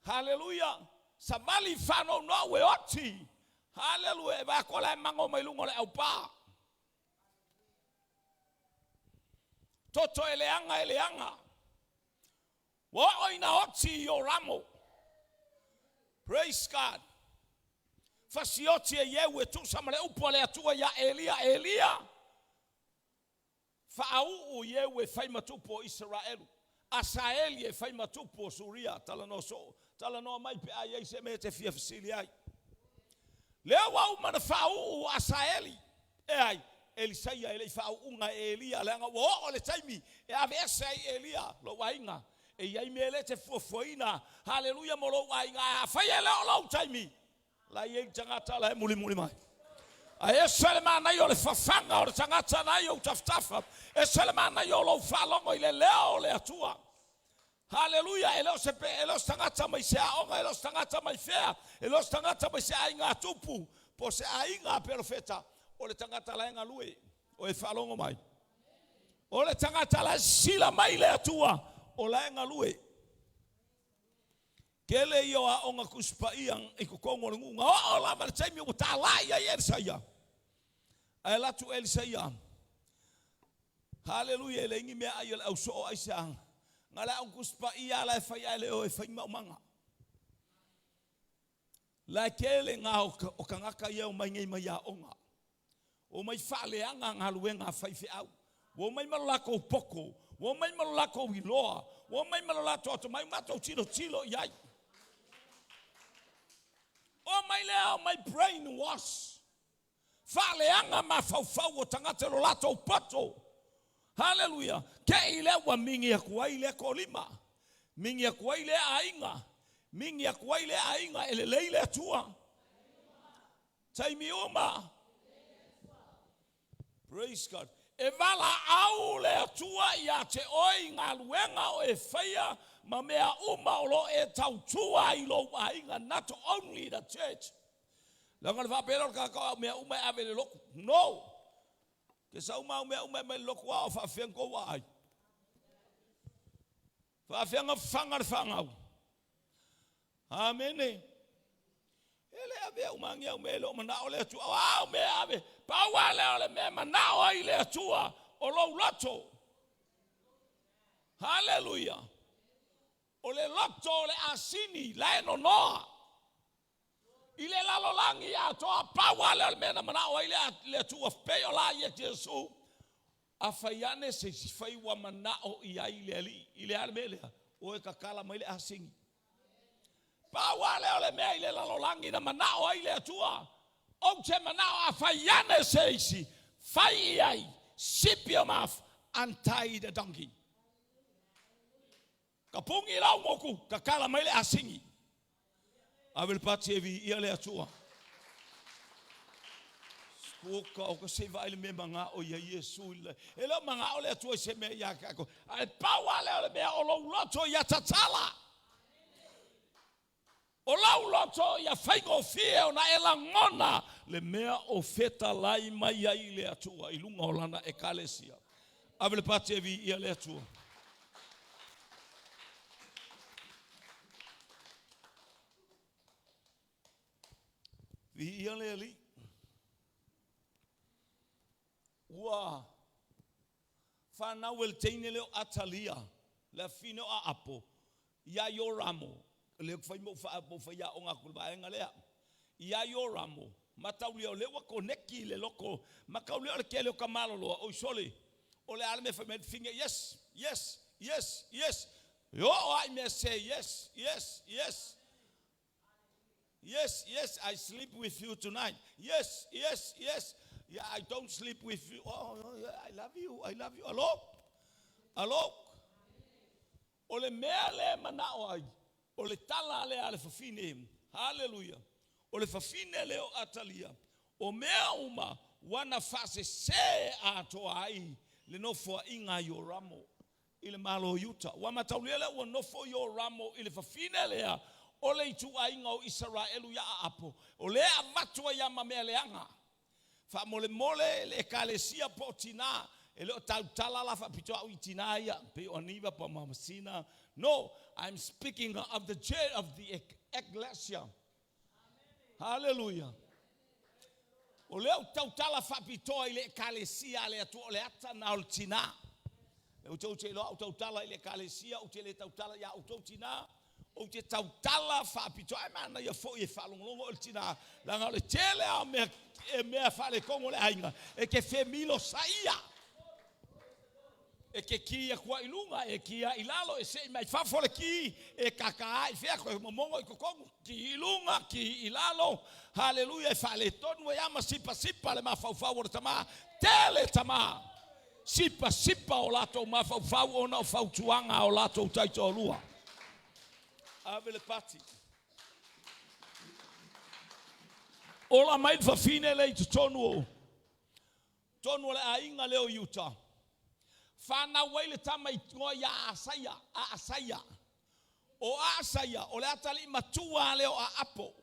Haleluia! Savali faanounou e oti. Haleluia! E vaai atu o la e mago mai luga o le aupa. Toto e leaga e leaga. Ua oo ina oti Ioramo. Praise God. Fasioti e Ieu e tusa ma le upu a le Atua ia Elia, Elia, Faauu Ieu e fai ma tupu o Isaraelu, Asaeli e fai ma tupu o Suria. Talanoa soo, talanoa mai pe a i ai se mea e te fia fesili ai. Lea ua uma ona faauu Asaeli, e ai, Elisaia e le i faauuga e Elia, leaga ua oo le taimi e aveese ai Elia, lou aiga. E i ai mea le te fuafuaina, haleluia, mo lou aiga, ae afai e le o lou taimi, La e i ai le tagata la e mulimuli mai. Ae ese le manaia o le fafaga o le tagata la i ou tafatafa. Ese le manaia o lou faalogo i le leo o le Atua. Haleluia! E le o se, e le o se tagata mai se aoga, e le o se tagata mai fea, e le o se tagata mai se aiga tupu, po o se aiga perofeta, o le tagata la e galue. O e faalogo mai? O le tagata la e sila mai le Atua, o la e galue. Tele ia o aoga Tusi Paia i totonu o le nuu, na oo lava i le taimi ua talai ai Elisaia. Ae alu atu Elisaia, haleluia, e leai ni meaai a le ausoo aisea, na o le aoga Tusi Paia lava la e fai ae le o e fai ni maumaga. La e tele na o tagata ia e omai nei mai aoga, omai faaleaga galuega a faifeau, ua omai ma lo latou poto, ua omai ma lo latou iloa, ua omai ma lo latou atamai, matou tilotilo i ai. Omai lea, omai brain wash, faaleaga mafaufau o tagata i lo latou poto. Haleluia! Te i lea ua migi atu ai lea toalima, migi atu ai lea aiga, migi atu ai lea aiga, e lelei le Atua. Taimi uma. Praise God. E valaau le Atua ia te oe i galuega o e faia ma mea uma o lo o e tautua ai i lou aiga, not only the church. Leaga le faapea lea o le tagata o au mea uma e ave i le lotu. No! Ke sau ma au mea uma e aumai i le lotu a o faafefea ona tou aai? Faafefea ona fafaga le fanau? Amene. E le avea uma ni au mea e le o manao le Atua. O a au mea ave, pau lava lea o le mea e manao ai le Atua, o lou loto. Haleluia. O le loto o le asini la e nonoa i le lalolagi atoa. Pau lava lea o le mea na manao ai le Atua pei o la ia Iesu. A fai ane se isi fai ua manao i ai le Alii, i le a le mea lea? O e tatala mai le asini. Pau lava lea o le mea i le lalolagi na manao ai le Atua. Ou te manao a fai ane se isi, fai i ai, zip your mouth, untie the donkey. Tapuni lau motu, tatala mai le asini. Ave le pati e viia le Atua. Puka o ka se vaai le mea manao ia Iesu i le. E le o manao le Atua i se mea ia te koe. Ae pau lava lea o le mea o lou loto ia tatala. O lou loto ia faigofie ona e lagona le mea o fetalai mai ai le Atua i luga o lana Ekalesia. Ave le pati e viia le Atua. Viia le Alii. Ua fanau e le teine lea o Atalia, le afine o Aapo, ia Ioramo, lea ou te fai ma ou faiaoga atu i le vaega lea, ia Ioramo, mataulia o lea ua koneki le loko, mataulia o le tele o tamaloloa, oi sole, o le a le mea e fai mai ai le fine, yes, yes, yes, yes, e oo lava i mea sese, yes, yes, yes, Yes, yes, I sleep with you tonight. Yes, yes, yes. Yeah, I don't sleep with you. Oh, oh, yeah, I love you, I love you. Alo? Alo? O le mea le manao ai, o le tala lea a le fafine. Hallelujah. O le fafine lea o Atalia. O mea uma, ua na faasese atoa ai le nofoaiga a Ioramo i le Malo o Iuta. Ua mataulia lea ua nofo Ioramo i le fafine lea o le ituaiga o Isaraelu ia Aapo, o lea e avatu ai lava ma mea leaga. Faamolemole le Ekalesia po o tinā, e le o tautala la faapitoa au i tinā ia, pei o Aniva po o Mamasina. No, I'm speaking of the church, of the Ecclesia. Hallelujah. O lea ou te tautala faapitoa i le Ekalesia a le Atua, o le ata na o le tinā. Lea ou te iloa au tautala i le Ekalesia, ou te le tautala ia outou tinā, ou te tautala faapitoa. Ae manaia foi e faalogologo oe i le tinā, leaga o le tele lava o mea, e mea faaletonu o le aiga, e te femilosaia. E te ki atu ai i luga, e ki ai i lalo, e sei mai fafo le ki, e kaka ai i fea, toe momono i totonu, ki i luga, ki i lalo, haleluia, e faaletonu ai lava ma sipasipa le mafaufau o le tama, tele tama, sipasipa o latou mafaufau ona o fautuaga a o latou taitoalua. Ave le pati. Ola mai le fafine lea i totonu o totonu o le aiga lea o Iuta, fanau ai le tama igoa ia Asaia, Aasaia. O Aasaia, o le atalii matua lea o Aapo.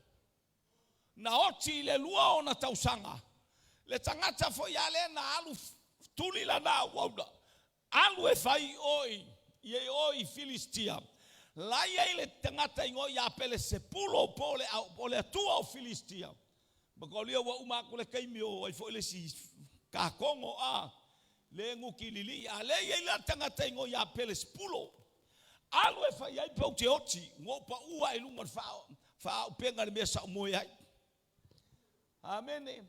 Na oti i le 2 ona tausaga, le tagata foi a lea na alu tuli lana auauna, alu e fai oi i o i Filistia. La i ai le tagata igoa ia Pelesepulo po o le atua o Filistia. Mataulia ua uma atu le taimi o ai foi le isi kakogo a le nuti lilii a le i ai la le tagata igoa ia Pelesepulo. Alu e fai ai pe ou te oti, ua ou pau ae i luga o le faaupega i le mea sa ou moe ai. Amene.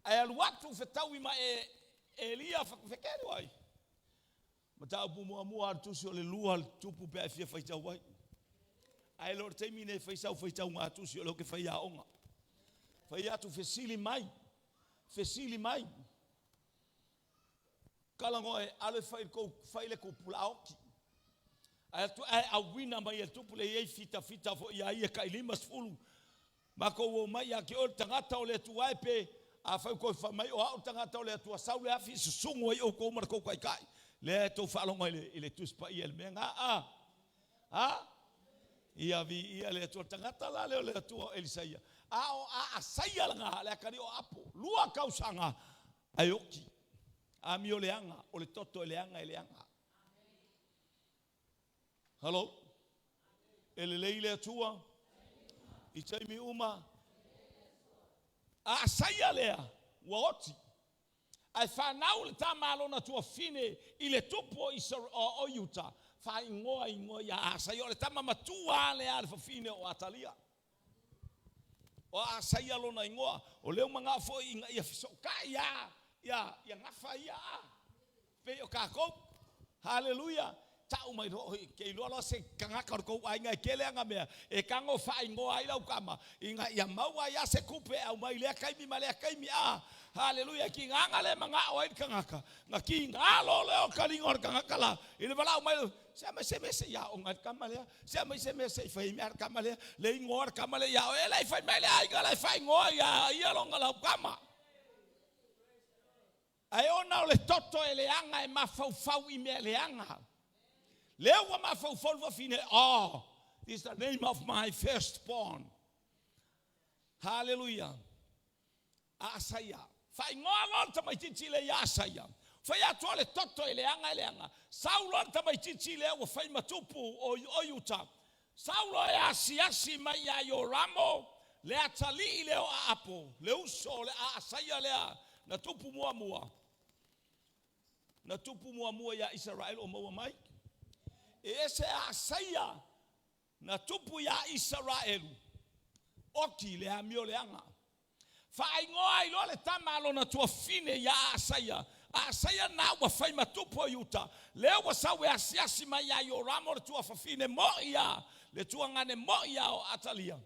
Ae alu atu fetaui ma e Elia fekelu ai. Mataupu muamua a le tusi o le lua le tupu pe a e fia faitau ai. Ae le o le taimi nei e fai sau faitauga tusi o lea ou te fai aoga. Fai atu fesili mai, fesili mai. Kala ngoe alu e fai le kou fai le kupu la oti. Ae atu ae auina mai e le tupu le iai fita fita foi ia ia kai 50 Matou omai ia te oe le tagata o le Atua e pe afai ua toe fai mai o au le tagata o le Atua, sau le afi susugu ai outou ma le tou taitai. Lea e tou faalogo ai i le Tusi Paia i le mea na a. A? Ia viia le Atua. Le tagata la lea o le Atua o Elisaia. A o Aasaia lena, le atalii o Apo, 2 tausaga ae oti. Amio leaga, o le toto e leaga e leaga. Hello? E lelei le Atua i taimi uma. A Asaia lea ua oti, ae fanau le tama a lona tuafine i le tupu o, Isra, o Iuta, faaigoa igoa ia Asaia, o le tama matua lea a le fafine o Atalia. O Asaia lona igoa, o lea ua manao foi ina ia fesootai ia, ia, ia gafa ia a. Pei o tatou. Haleluia! Tau mai loa, oi, ke iloa loa se tagata o le tou aiga e tele ana mea, e tago faaigoa ai lau tama, ina ia maua ai lava se tupe e aumai i lea taimi ma lea taimi. A, haleluia, e tigaga le manao ai le tagata, na tiga loa lea o le taliga o le tagata la, i le valaau mai, se aumai se mea se i aoga ai le tama lea, se aumai se mea se i fai ai mea a le tama lea, le igoa o le tama lea ia oe, e le i fai mai le aiga la e faaigoa ia ia lona lau tama. Ae ona o le toto e leaga e mafaufau i mea leaga. Lea ua mafaufau le fafine, oh, this is the name of my firstborn. Hallelujah. Asaia. Faaigoa loa le tamaitiiti lea ia Asaia. Fai atu le toto e leaga e leaga. Sau loa le tamaitiiti lea ua fai ma tupu o, o Iuta. Sau loa e asiasi mai ia Ioramo le atalii lea o Aapo, le uso o le Aasaia lea na tupu muamua. Na tupu muamua ia Isaraelu o maua mai. E ese Aasaia na tupu ia Isaraelu, oti le amio leaga. Faaigoa ai loa le tama a lona tuafine ia Aasaia. Aasaia lena ua fai ma tupu o Iuta, lea ua sau e asiasi mai ia Ioramo le tuafafine mo'i a le tuagane mo'i a o Atalia.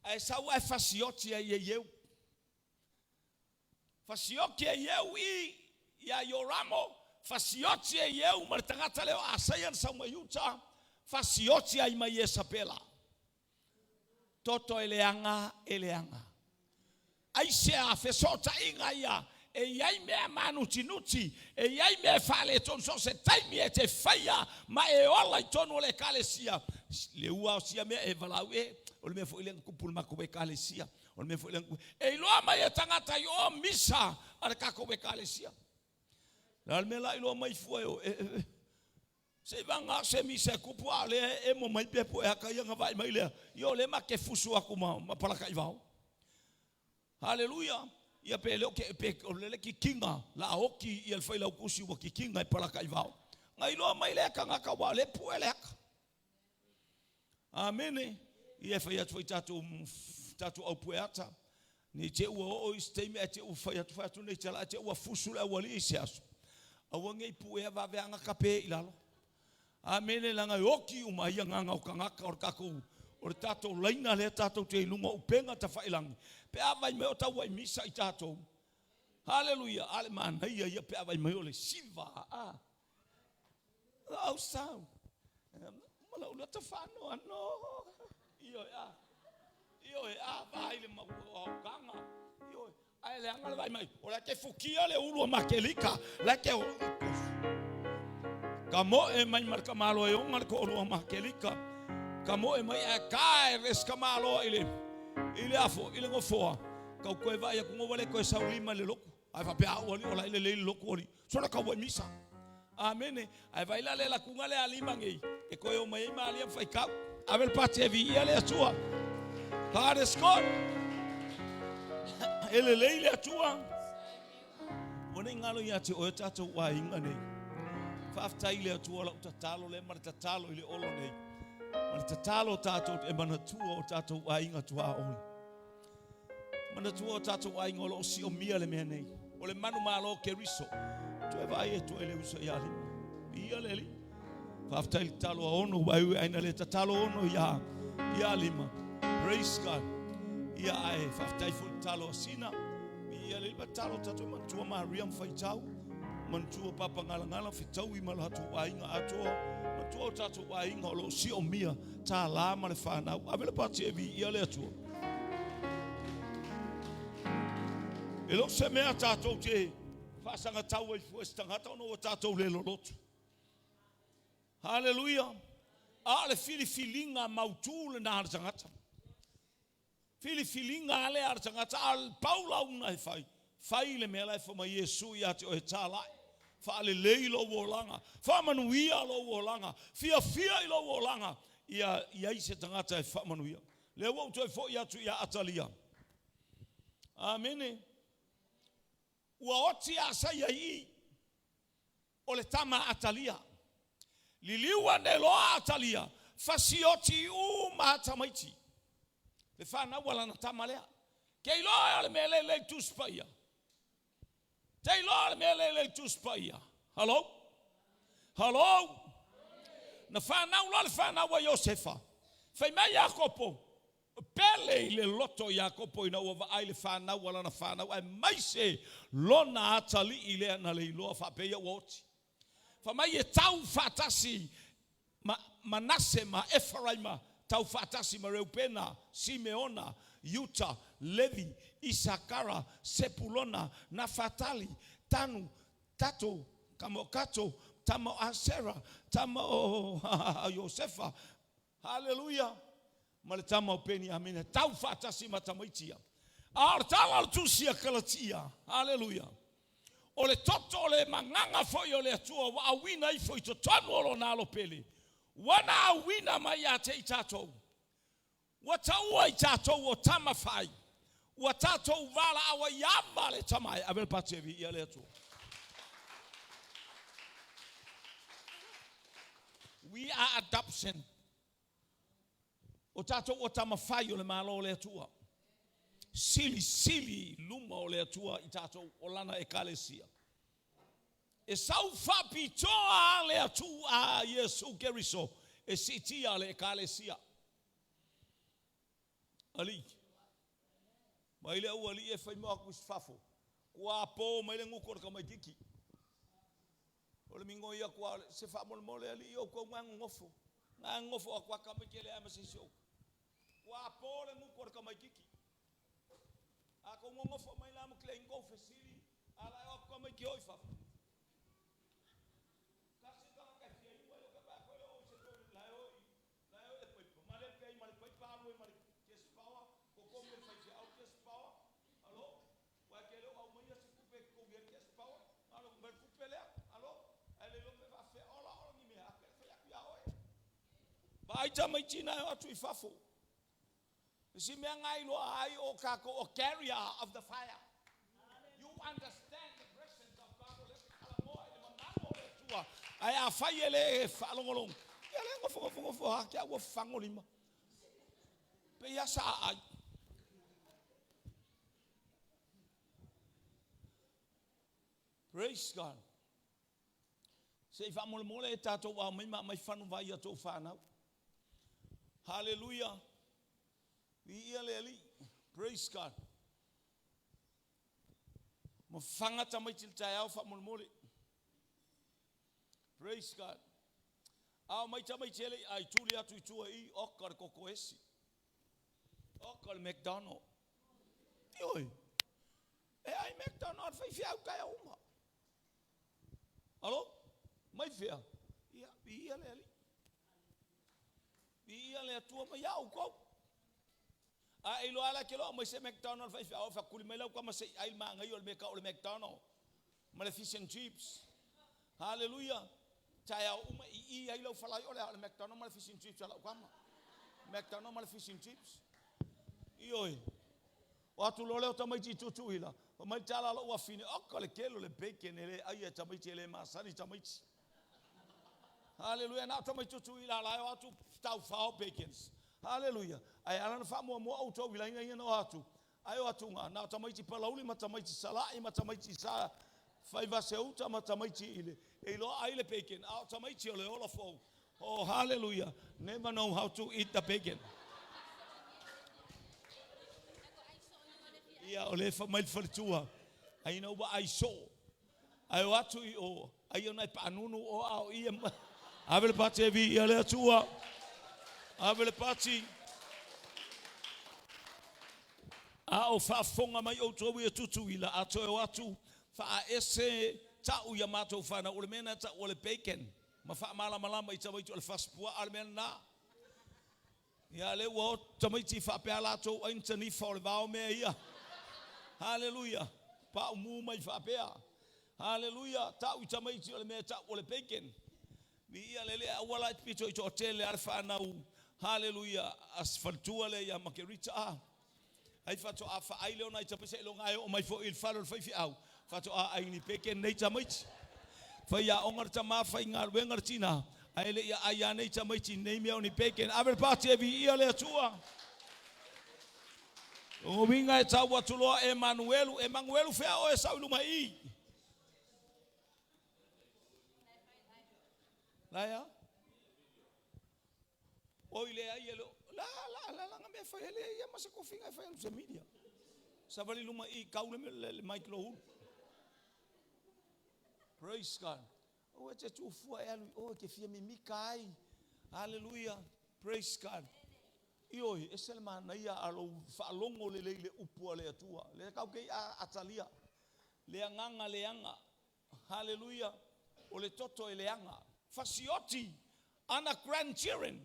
Ae sau ae fasioti ai e Ieu. Fasioti e Ieu i iā Ioramo, fasioti e Ieu ma le tagata lea o Asaia na sau mai uta, fasioti ai ma Iesapela. Toto e leaga, e leaga. Aisea fesootaiga ia e i ai mea mānutinuti, e i ai mea e faaletonu so o se taimi e te faia ma e ola i totonu o le ekalesia, le ua o sia mea e valaau e, o le mea foi lea na tupu i le matou ekalesia, o le mea foi lea na tupu. E iloa mai e tagata i o misa a le tatou ekalesia. O le a le mea la iloa mai fua e o e, e, Se i vagana se misa e tupu a o lea e emo mai pe po e ata ia ona vaai mai lea, ia o lea ma te fusu atu ma, ma palakaivao. Haleluia! Ia pe le o ke, pe o le kikina la oti ia le failautusi ua kikina e palakaivao. Na iloa mai lea tagata ua le pue le ata. Amene. Ia e fai atu foi tatou tatou au pue ata. Nei te ua oo i se taimi ae te ua fai atu fai atu nei tala ae te ua fusu le aualii i se aso. Aua nei puea vaveaga tape i lalo. Amene leaga e oti uma ai agaga o tagata o le tatou o le tatou laina lea tatou te i luga o upega tafailagi pe a vaai mai o tauai misa i tatou. Haleluia! A le manaia ia pe a vaai mai o le siva a au sau ma lau lata faanoanoa. Ioe a ioe a vaai le mau aokaga ioe Ae leaga le vaai mai, o la e te fukia le ulu a Makelika, la e te ka moe mai ma le tamaloa e ona le toalua Makelika, ka moe mai ae ka e res tamaloa i le i le afo i le nofoa, kau toe vaai atu ua le toe saulima i le lotu. Ae faapea au alii o la e lelei le lotu alii. Sola kau ai misa. Amene. Ae vai la le latuga le alima nei e toe o mai ai Malia ma faitau. Ave le pati e viia le Atua. God is good. E lelei le Atua. Ua nei ngalo ia te oe tatou aiga nei. Faafetai le Atua lau tatalo le ma le tatalo i le olo nei. Ma le tatalo tatou e manatua o tatou aiga tuaoi. Manatua o tatou aiga o lo o siomia le mea nei. O le manumalo Keriso. Toe vaai atu ai le uso ia Lima. Ia le Alii. Faafetai le tatalo a ono ua ui aina le tatalo ono ia ia Lima. Praise God. Ia ae faafetai foi le tatalo a Sina. Ia le Lima tatalo tatou manatua Maria ma faitau. Manatua Papa Ngalangala fetaui ma latou aiga atoa. Manatua o tatou aiga o lo o siomia tālā ma le whanau. Ave le pati e vi ia le Atua. E le o se mea tatou te faasagatau ai fua i se tagata ona ua tatou le lolotu. Haleluia! A o le filifiliga mautu lena a le tagata. Filifiliga lea a le tagata, a o le pau lauga e fai, fai le mea la e fai mai Iesu ia te oe, talai, faalelei lou olaga, faamanuia lou olaga, fiafia i lou olaga, ia i ai se tagata e faamanuia. Lea ua ou toe foi atu ia Atalia. Amene. Ua oti Asaia i i, o le tama a Atalia. Liliu ane loa Atalia, fasioti uma tamaiti. Le fanau a lana tama lea. Ke iloa o le mea lea i Tusi Paia. Te iloa o le mea lea i Tusi Paia. Hello? Hello? Na fanau loa le fanau a Iosefa. Fai mai Iakopo, pele i le loto Iakopo ina ua vaai le fanau a lana fanau, aemaise lona atalii lea na le iloa faapea ua oti. Fai mai e tau faatasi ma Manase ma Eferaima, tau faatasi ma Reupena, Simeona, Iuta, Levi, Isakara, Sepulona, Nafatali, Tanu, Tato, tama o Kato, tama o Asera, tama o Iosefa. Haleluia! Ma le tama o Peniamina, tau faatasi ma tamaiti ia. A o le tala o le Tusi a Kalatia, haleluia, o le toto o le magaga foi o le Atua ua auina ifo i totonu o lona alo pele, ua na auina mai ia te i tatou, ua taua i tatou o tama fai, ua tatou valaau ai Ava le Tama e. Ave le pati e viia le Atua. We are adoption. O tatou ua tama fai o le Malo o le Atua. Silisili i luma o le Atua i tatou o lana ekalesia. E sau faapitoa le Atua a Iesu Keriso e siitia le ekalesia. Alii, mai le au alii e fai mo atu i fafo. Kua po mai le guku o le tamaititi. O le migoi atu lava o se faamolemole alii outou na e nonofo, na e nonofo atu lava tamaiti e leai ma se isi o outou. Ua po le gutu o le tamaititi. A tou nonofo mai la ma keleini tou fesili, a la e o atu tamaiti o i fafo. Tasi le tagata e fia inu ai o ke vaai atu e le o i se toeaina la e o i la e o i le paipa, malele pea ai ma le paipa alu ai ma le gas power, totogi e le faifeau le gas power, alo, aua e te le o aumaia se tupe e totogi ai le gas power, na o le aumai le tupe lea, alo, ae le iloa pe faafefea ola ola ni mea, a pe fai atu ia oe. Vaai tamaiti na e o atu i fafo. Si mea na iloa ai o tatou o carrier of the fire. You understand the presence of God o lea e te talanoa i le mamalu o le Atua. Ae afai e le faalogologo, ia lea nofo nofo nofo ha te au ua fafago lima. Pei lava sa aai. Praise God. Se i faamolemole e tatou ao mai ma aumai fanu vai i a outou fanau. Hallelujah. Viia le Alii. Praise God. Mafaga tamaiti le taeao faamolemole. Praise God. Ao mai tamaiti e le i ai tuli atu i tua i oka le koko esi. Oka le McDonald. Ioe. E ai McDonald fai fiau taeao uma. Alo? Mai fea? Ia, viia le Alii. Viia le Atua mai ia outou. A e iloa lava la e te iloa aumai se McDonald faifeau e fakuli mai lau tama se i ai le manaia o le mea tau o le McDonald ma le fish and chips. Haleluia! Taeao uma e ii ai lau falai o le a o le McDonald ma le fish and chips a lau tama. McDonald ma le fish and chips. Ioe. O atu loa lea o tamaiti i Tutuila, fai mai le tala a lou afine, oka le tele o le bacon e le aia e tamaiti e le masani tamaiti. Haleluia, na o tamaiti Tutuila la e o atu taufao bacons. Haleluia. Ae ala ona faamuamua outou i laina ia na o atu, ae o atu na, na o tamaiti Palauli ma tamaiti Sala'i ma tamaiti sa Faivaseuta ma tamaiti i le, e iloa ai le bacon, a o tamaiti o le ola fou. Oh, hallelujah. Never know how to eat the bacon. Ia, o le fa mai le faletua. Ai na ua ai soo. Ai o atu i o, ai ona e paanunu o a o ia. Ave le pati e vi ia le atua. Ave le pati. A o faafofoga mai outou ia Tutuila, a toe o atu, faaese ta'u ia matou fanau, o le mea lena e ta'u o le bacon, ma faamalamalama i tamaiti o le fasipuaa le mea lena. Ia lea ua o tamaiti faapea latou ai ni tanifa o le vao mea ia. Haleluia. Paumu mai faapea. Haleluia. Ta'u i tamaiti o le mea e ta'u o le bacon. Viia le Alii, aua la e te pito i toatele a le fanau, haleluia, a si faletua lea ia Makerita a. Ai faatoa faai lea o nai tamaiti seiloga e oo mai foi i le fale o le faifeau, faatoa ai ni bacon nei tamaiti. Faiaoga le tama, faigaluega le tina, ae le i aai lava nei tamaiti nei mea o ni bacon. Ave le pati e viia le Atua. O uiga e tau atu loa Emanuelu, Emanuelu fea oe sau i luma i i. La ea? Oi leai e le o la la la la mea fai ele ia ma se tofiga e fai alu se media. Savali luma i kau le le, le mic lo hulu. Praise God. O e te tuufua e alu o e te fia mimika ai. Hallelujah. Praise God. Ioe, ese le manaia a lou faalogo lelei i le upu a le Atua. Lea kau ke a atalia. Le agaga leaga. Haleluia! O le toto e leaga. Fasioti ana grandchildren,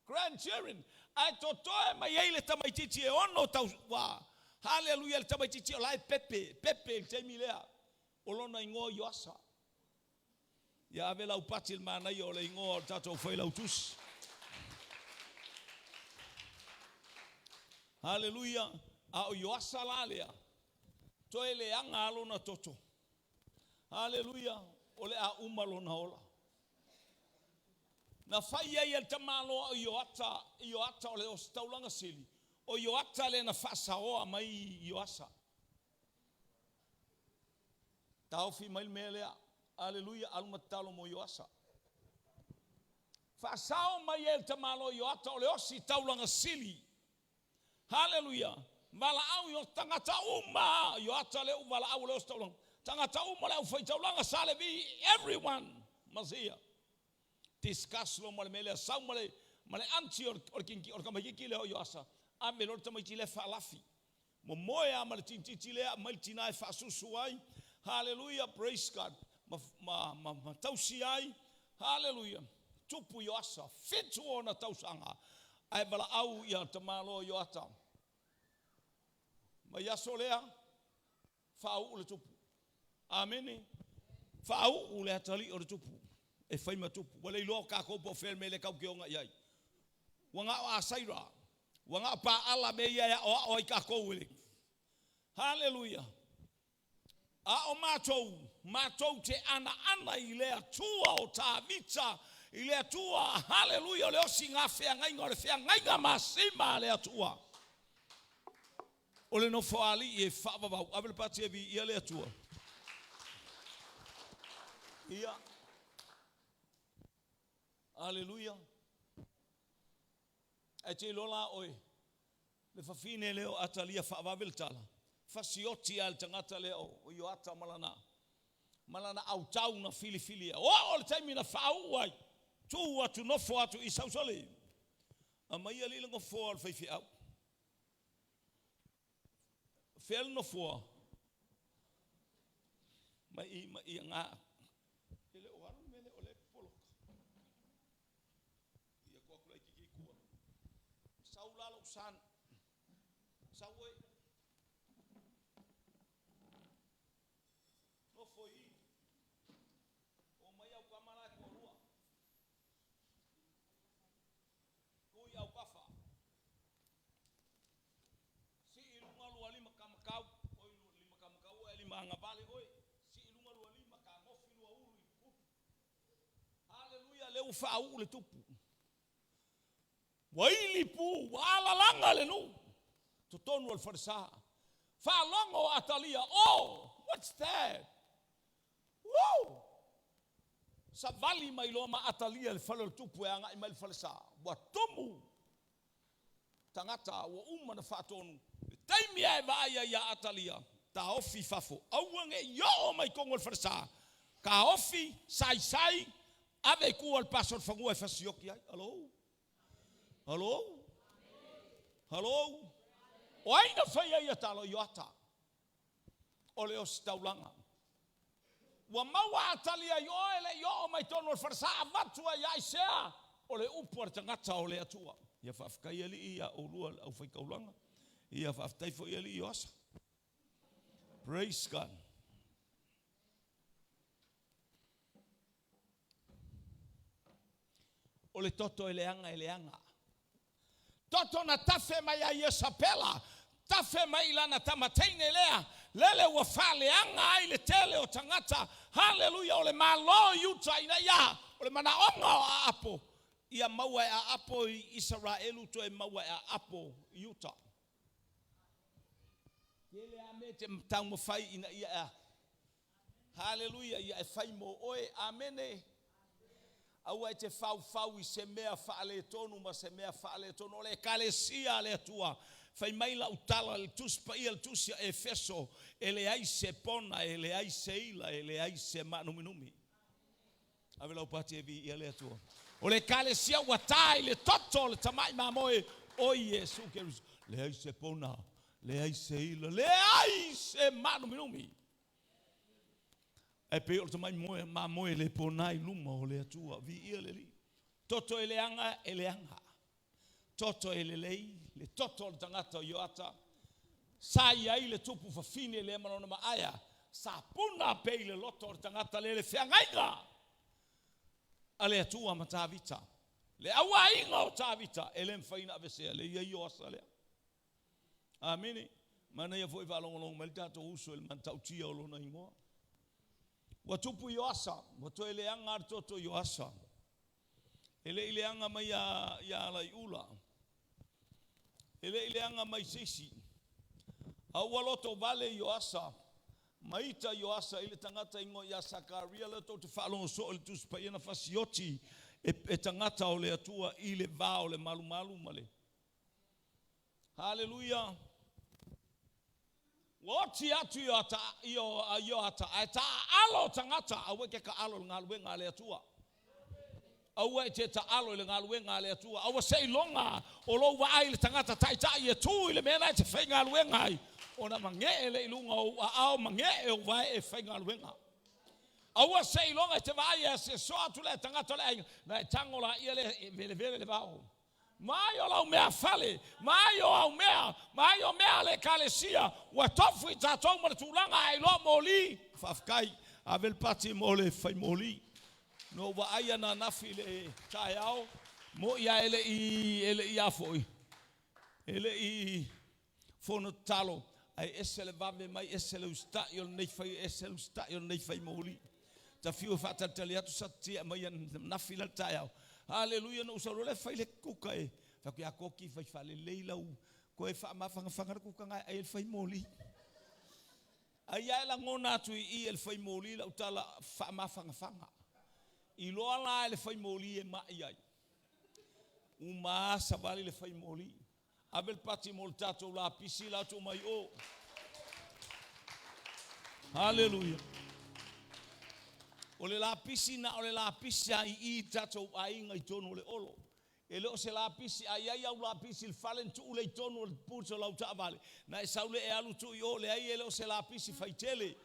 grandchildren, ae totoe mai ai le tamaitiiti e ono tau, ua, haleluia, le tamaitiiti o la e pepe, pepe i le taimi lea, o lona igoa o Ioasa. Ia ave lau pati i le manaia o le igoa o le tatou Failautusi. Haleluia! A o Ioasa la lea, toe leaga lava lona toto. Haleluia! O le a uma lona ola. Na fai ai e le tamaloa o Ioata, Ioata o le ositaulaga sili, o Ioata lea na faasaoa mai Ioasa. Taofi mai le mea lea. Aleluia, alu ma tatalo mo Ioasa. Faasao mai e le tamaloa Ioata o le ositaulaga sili. Haleluia! Valaau i o tagata uma Ioata le u valaau le ositaulaga. Tagata uma le aufaitaulaga sa Levi, everyone must hear. Discuss lo ma le mea lea, sau ma le, ma le anti o le, o le kinki, o le tamaititi lea o Ioasa, ave loa le tamaiti lea faalafi. Momoe lava ma le tintiti lea, aumai le tina e faasusu ai. Hallelujah, praise God. Ma, ma, ma, ma tausi ai. Hallelujah. Tupu Ioasa, fitu ona tausaga, ae valaau ia tamaloa Ioata. Mai aso lea, faauu le tupu. Amene. Faauu le atalii o le tupu e fai ma tupu. Ua le iloa o tatou po o fea le mea lea tatou te oga i ai. Ua na o Asaira, ua na o Paala mea ia e aoao ai tatou i le. Haleluia. A o matou, matou te anaana i le Atua o Tavita, i le Atua, haleluia, o le osiga feagaiga, o le feagaiga masima a le Atua. O le nofoalii e faavavau. Ave le pati e viia le Atua. Ia. Aleluia. Ae te iloa la oe, le fafine lea o Atalia faavave le tala, fasioti lava le tagata lea o Ioata ma lana, ma lana autau na filifilia. Oo le taimi na faauu ai, tu atu nofo atu i Sausole. Aumai alii le nofoa o le faifeau. Fea le nofoa? Mai i, mai i aga. E le o alu le mea lea o lea e poloka. Ia tuu atu laitiiti i tua. Sau la lou son. Sau oe. Nofo i i. Omai au tama la e toalua. Tu i autafa. Sii i luga lua lima kamakau, oi lima kamakau oe lima agavale oe. Sii i luga lua lima, tagofi lua ulu i upu. Haleluia, lea ua faauu le tupu. Ua ili pu, ua alalaga le nuu. Totonu o le falesa. Faalogo Atalia, oh, what's that? Woo! Savali mai loa ma Atalia i le fale o le tupu e agai mai i le falesa. Ua tumu tagata ua uma ona faatonu. Le taimi lava e vaai ai ia Atalia, taofi i fafo, aua ne i oo mai i totonu o le falesa. Taofi, saisai, ave i tua o le paso o le fanua e fasioti ai. Hello? Hello? Hello? O ai na faia ia tala? Ioata. O le ositaulaga. Ua maua Atalia i o e le i oo mai tonu o le falesa avatu ai ia Aisea o le upu a le tagata o le Atua. Ia faafetai Alii ia oulua le aufaitaulaga. Ia faafetai foi Alii Ioasa. Praise God. O le toto e leaga e leaga. Toto na tafe mai a Iesapela, tafe mai i lana tama teine lea, lele ua faaleaga ai le tele o tagata, haleluia, o le Malo i uta ina ia, o le manaoga o Aapo, ia maua e Aapo i Isaraelu toe maua e Aapo i uta. Tele a mea e te taumafai ina ia Haleluia, ia e fai mo oe. Amene. Aua e te faufau i se mea faaletonu ma se mea faaletonu. O le Ekalesia a le Atua. Fai mai lau tala i le Tusi Paia, le Tusi a Efeso, e leai se pona, e leai se ila, e leai se maanuminumi. Ave lau pati e viia le Atua. O le Ekalesia ua ta i le toto o le tamai mamoe o Iesu Keriso. Leai se pona, leai se ila, leai se maanuminumi. Ae pei o le tamai moe, mamoe le pona i luma o le Atua. Viia le Alii. Toto e leaga, e leaga. Toto e lelei, le toto o le tagata o Ioata. Sa i ai le tupu fafine lea ma lona maaea. Sa puna pei le loto o le tagata lea le feagaiga a le Atua ma Tavita. Le auaiga o Tavita e le mafai ona aveesea le ia Ioasa lea. Amene. Manaia foi faalogologo mai le tatou uso i le matautia o lona igoa. Ua tupu Ioasa, ua toe leaga le toto Ioasa. E le i leaga mai ia Alaiula. E le i leaga mai se isi. A ua loto vale Ioasa, ma ita Ioasa i le tagata igoa ia Sakaria, lea tou te faalogo soo i le Tusi Paia na fasioti e tagata o le Atua i le va o le malumalu ma le Haleluia! Ua oti atu i o ata, i o, i o ata, ae taaalo tagata, aua e te taalo i le galuega a le Atua. Aua e te taalo i le galuega a le Atua. Aua seiloga o lou vaai i le tagata taitai e tu i le mea la e te faigaluega ai, ona magee lea i luga o ou aao, magee ou vae e faigaluega. Aua seiloga e te vaai e asiasoa atu le tagata o le aiga, na e tago laia lea e velevele le vao. Mai o lau mea fale, mai o au mea, mai o mea a le ekalesia, ua tofu i tatou ma le tulaga a iloa moli. Faafetai, ave le pati mo le fai moli. Na ou vaai ananafi i le taeao, mo'i a e le i, e le i a foi, e le i fono tatalo, ae ese le vave mai, ese le usitai o lenei fai, ese le usitai o lenei fai moli. Ta fiu e faatalitali atu Satiti e aumai ananafi la le taeao. Haleluia, na ou sau loa lea fai le kuka e fai atu ia Koki fai faalelei lau koe faamafagafagana le kuka na e ai le fai moli. Ai a e lagona atu i i e le fai moli lau tala faamafagafaga. Iloa la e le fai moli e mai ai. Uma savali le fai moli. Ave le pati mo le tatou lapisi la atu mai o. Haleluia. O le lapisi na o le lapisi a i i tatou aiga i totonu o le olo. E le o se lapisi, a i ai au lapisi i le fale na tuu lea i totonu o le boot o lau taavale, na e sau lea e alu tuu i o, leai e le o se lapisi faitele.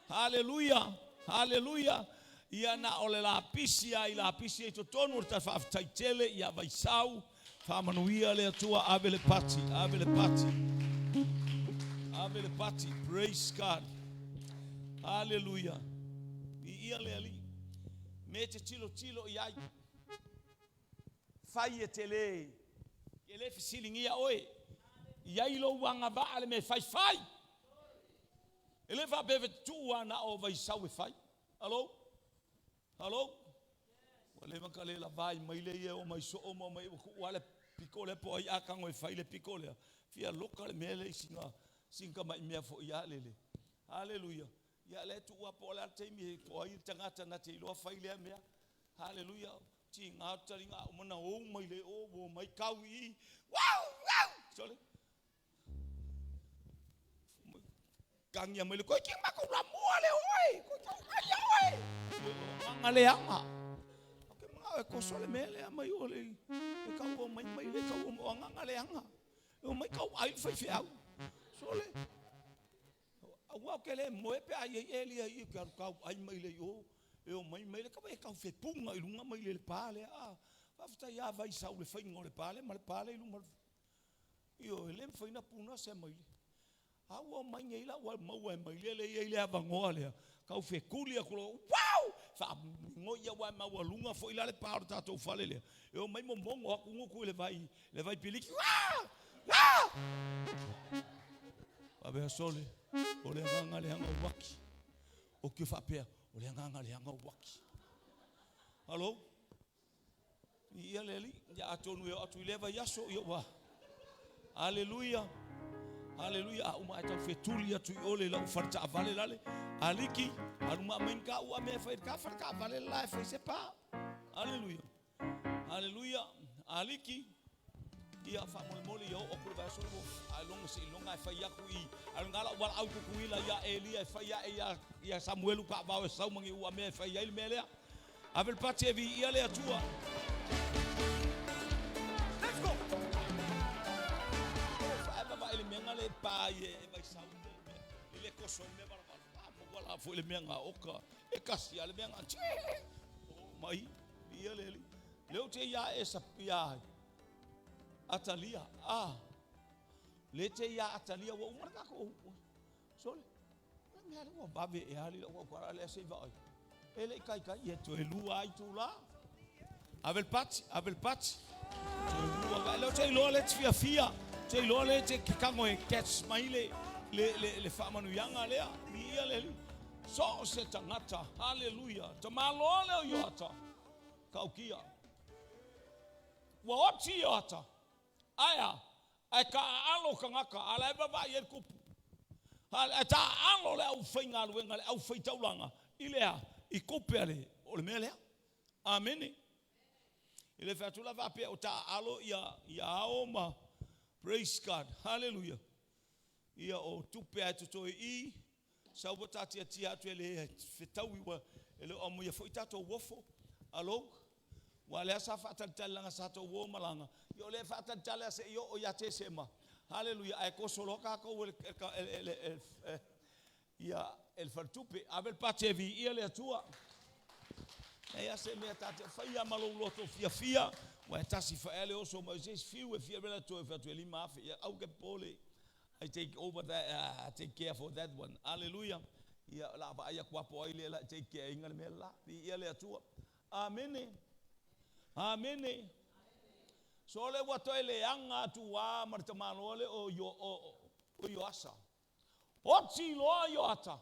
Haleluia, haleluia. Ia na o le lapisi a i lapisi i totonu o le ta faafetai tele ia Vaisau. Faamanuia le Atua, ave le pati, ave le pati, ave le pati. Praise God. Haleluia. Viia le Alii. Me te tilotilo i ai. Fai e te le, e le fesiligia oe. I ai lou agavaa le mea e fai, fai. E le faapea e tuu lava na o Vaisau e fai. Hello? Hello? Ua leva ka le lavai mai le ia o mai soo ma mai ua tuu lava le piko lea po o ai a tago e fai le piko lea. Fia loka le mea lea i sina, sina tamai mea foi a lele. Haleluia. Ia lea tuu lava po o le a le taimi e po o ai le tagata na te iloa fai lea mea. Haleluia. Tiga o taliga a uma na ou mai le o, ua mai kau i i. Wow! Wow! Sole. Kagia mai le koe ki makou la mua le oe. Koe tau ai ia oe. Anga le anga. Ke mga e koso le mea lea mai o le e kau o mai mai le kau o anga le anga. E o mai kau ai fai feau. Sole. Aua o ke le moe pe ai e lia i ke alu kau ai mai le o. E o mai mai le kau e kau fepunga i lunga mai le le pā lea. Ah, faafetai a vai sau le fainga o le pā lea ma le pā lea i luma. Ioe, e le mafai ona puna se maile. A ua omai nei la ua maua e maile lea e i ai le avanoa lea, tau fetuli atu loa, wow! Faamigoi aua e maualuga foi la le pa o le tatou fale lea. E omai momono atu gutu i le vai, le vai piliki. Ah! Ah! Faapea sole, o le agaga leaga uaki. O ke faapea, o le agaga leaga uaki. Hello? Viia le Alii. Ia atonu e oo atu i lea vaiaso, ia ua. Aleluia. Aleluia. A uma ae tau fetuli atu i ole lau fale taavale lale. Aliki, alu ma mai ka ua mea fai ka fale taavale la e fai se pa. Aleluia. Aleluia. Aliki, ia faamolemole ia oo atu le vaiaso le a longa se iloga e fai atu i a longa la wala au kukuila ia Elia e fai ae ia ia Samuelu ka vao e sau mangi ua mea e fai ai le mea lea. Ave le pati e viia le Atua. Let's go! Fae le mea le pa i e vai sau le le koso mea wala wala. Ah, mo wala foi le mea ngā oka. E kasi a le mea ngā tse. Mai, ia le li. Leo te ia e sa pia. Atalia. Ah. Le te ia Atalia wa umara kako. Sole. O le mea lea ua vave ea ali lau auala lea se i vaai. E le i kaikai ia toe lua ai tula. Ave le pati, ave le pati. Toe lua vai leo te iloa le te fiafia. Te iloa le te kango e catch mai le le le le faamanuiaga lea. Viia le Alii. So o se tagata. Haleluia. Tamaloa leo Ioata. Kaukia. Ua oti Ioata. Ae a? Ae taaalo tagata, a la e vaavaai ai le tupu. Ae taaalo le aufaigaluega, le aufaitaulaga i le a? I tupe a le, o le mea lea. Amene. E le fai atu la faapea o taaalo ia, ia ao ma praise God. Hallelujah. Ia o tupe a totoe i sau ua taatiatia atu e le fetaui ua e le o aumaia foi tatou uofo. Alo, ua lea sa faatalitali laga sa tou o malaga. Ia o lea e faatalitali lava seia oo ia Tesema. Haleluia, ae toso loa tatou e le faletupe. Ave le pati e viia le Atua. E leai lava se mea ta te faia ma lou loto fiafia, ua e tasi faea le oso mai o se isi fiu e fia vela toe fai atu e 5,000. Ia aua te popole. I take over that, I take care for that one. Hallelujah. Ia la vaai atu apo ai le la take care inga le mea la. Viia le Atua. Amene. Amene. So le ua toe leaga atu a ma le tamaloa le o Ioasa. Oti loa Ioata.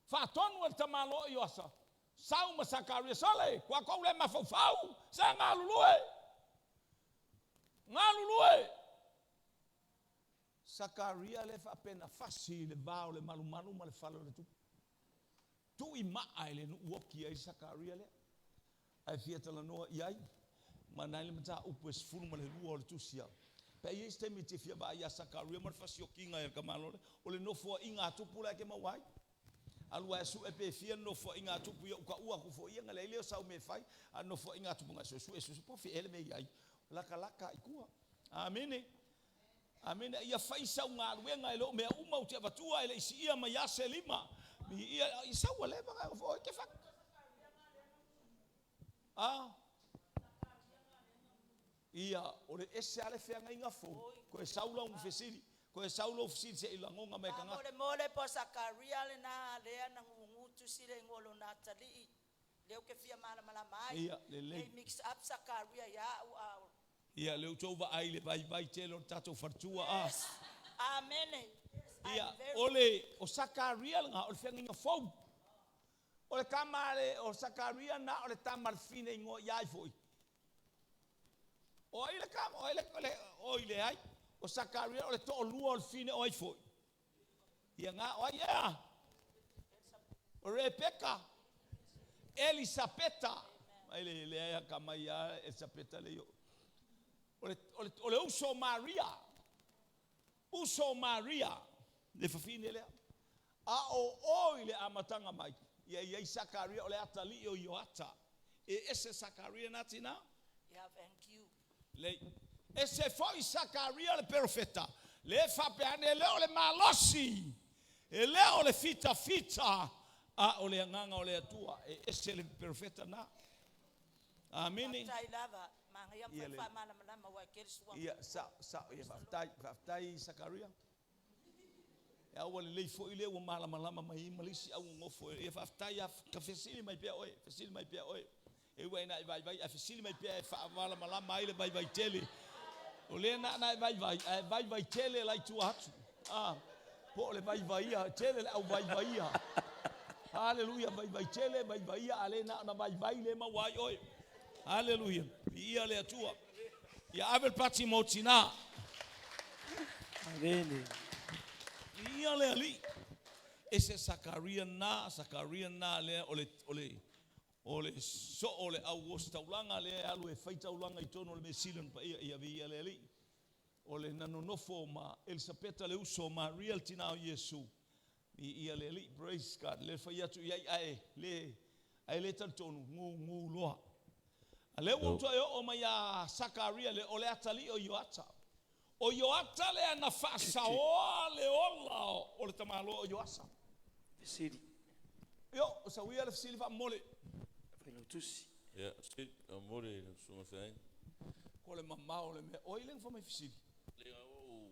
Faatonu e le tamaloa o Ioasa. Sau ma Sakaria sole, kua kou le mafaufau, sa galulue. Galulue. Sakaria le faapena fasi le va o le malumalu ma le fale o le tupu. Tui maa e le nuu oki ai Sakaria lea. Ai fia talanoa i ai, ma nai le mata upu e 12 o le tusia. Pe ai se taimi te fia vaai ia Sakaria ma le fasi o kinga e le kamalo le, o le nofo a inga tupu la ke mau ai. Alua e su e pe fia nofo a inga tupu ia uka ua kufo ia ngale ile o sau me fai, a nofo a inga tupu nga su su e su su po fi ele me iai. Laka laka i kua. Amene. Amene. Ia fai sau ngā luenga e lo mea uma u te avatua e le isi ia mai ase lima. Mi ia i sau a leva nga fo ke fak. Ah. Ia o le ese ale feanga inga fo. Ko e sau la un fesili. Ko e sau lo fesili se ilangonga mai kanga. Mole mole po Sakaria le na lea na ngungu tu sile ngolo na tali. Leo ke fia mala mala mai. Ia le lei. Mix up Sakaria ia u au. Ia leo tau va ai le vai vai tele o tatou fartua a. Amen. Ia ole o Sakaria nga o le feanga inga fo. O le kamale o Sakaria na o le tamalfine ingo ia i foi. O ai le kam o le o ile ai o Sakaria o le to lua o le fine o ai foi. Ia nga o ai ia. O Rebeka Elisabeta ai le le ai kama ia Elisabeta le yo. O le uso Maria. Uso Maria le fafine le. A o o ile amatanga mai. Ia ia Sakaria o le atali o Ioata. E ese Sakaria natina. Yeah, thank you. Le ese foi Sakaria le profeta. Le fapeane le o le malosi. E le o le fita fita. A o le anganga o le atua. E ese le profeta na. Amene. Tai lava. Mangia mfa mana mana wa kelsu. Ia sa sa ia faftai Sakaria. Ia ua le foi le ua malamalama mai malisi au ngofo. Ia faftai a ka fesili mai pea oe, fesili mai pea oe. E ua ina vai vai a fesili mai pea e faamalamalama ai le vai vai tele. O le na na vai vai ai vai vai tele lai tua atu. Ah, po le vai vai ia tele le au vai vai ia. Hallelujah, vai vai tele vai vai ia ale na na vai vai le mawai oe. Hallelujah. Ia le atua. Ia ave le pati mo tina. Amen. Ia le ali. Ese Sakaria na le ole ole o le so o le au o taulanga le alu e fai taulanga i tonu o le mesila pa ia ia vi le ali. O le nanonofo ma Elisabeta le uso Maria le tina o Iesu. I ia le ali, praise God. Le fai atu ia ai le ai le tonu ngu ngu loa. A le ua toe o mai a Sakaria le o le atali o Ioata. O Ioata le ana faasaoa le ola o le tamalo o Ioasa. Fesili. Io, o sawia le fesili fa mole. Failotusi. Ia, si, o mole le sunga fai. Ko le mamao le mea. Oi le fa mai fesili. Le o.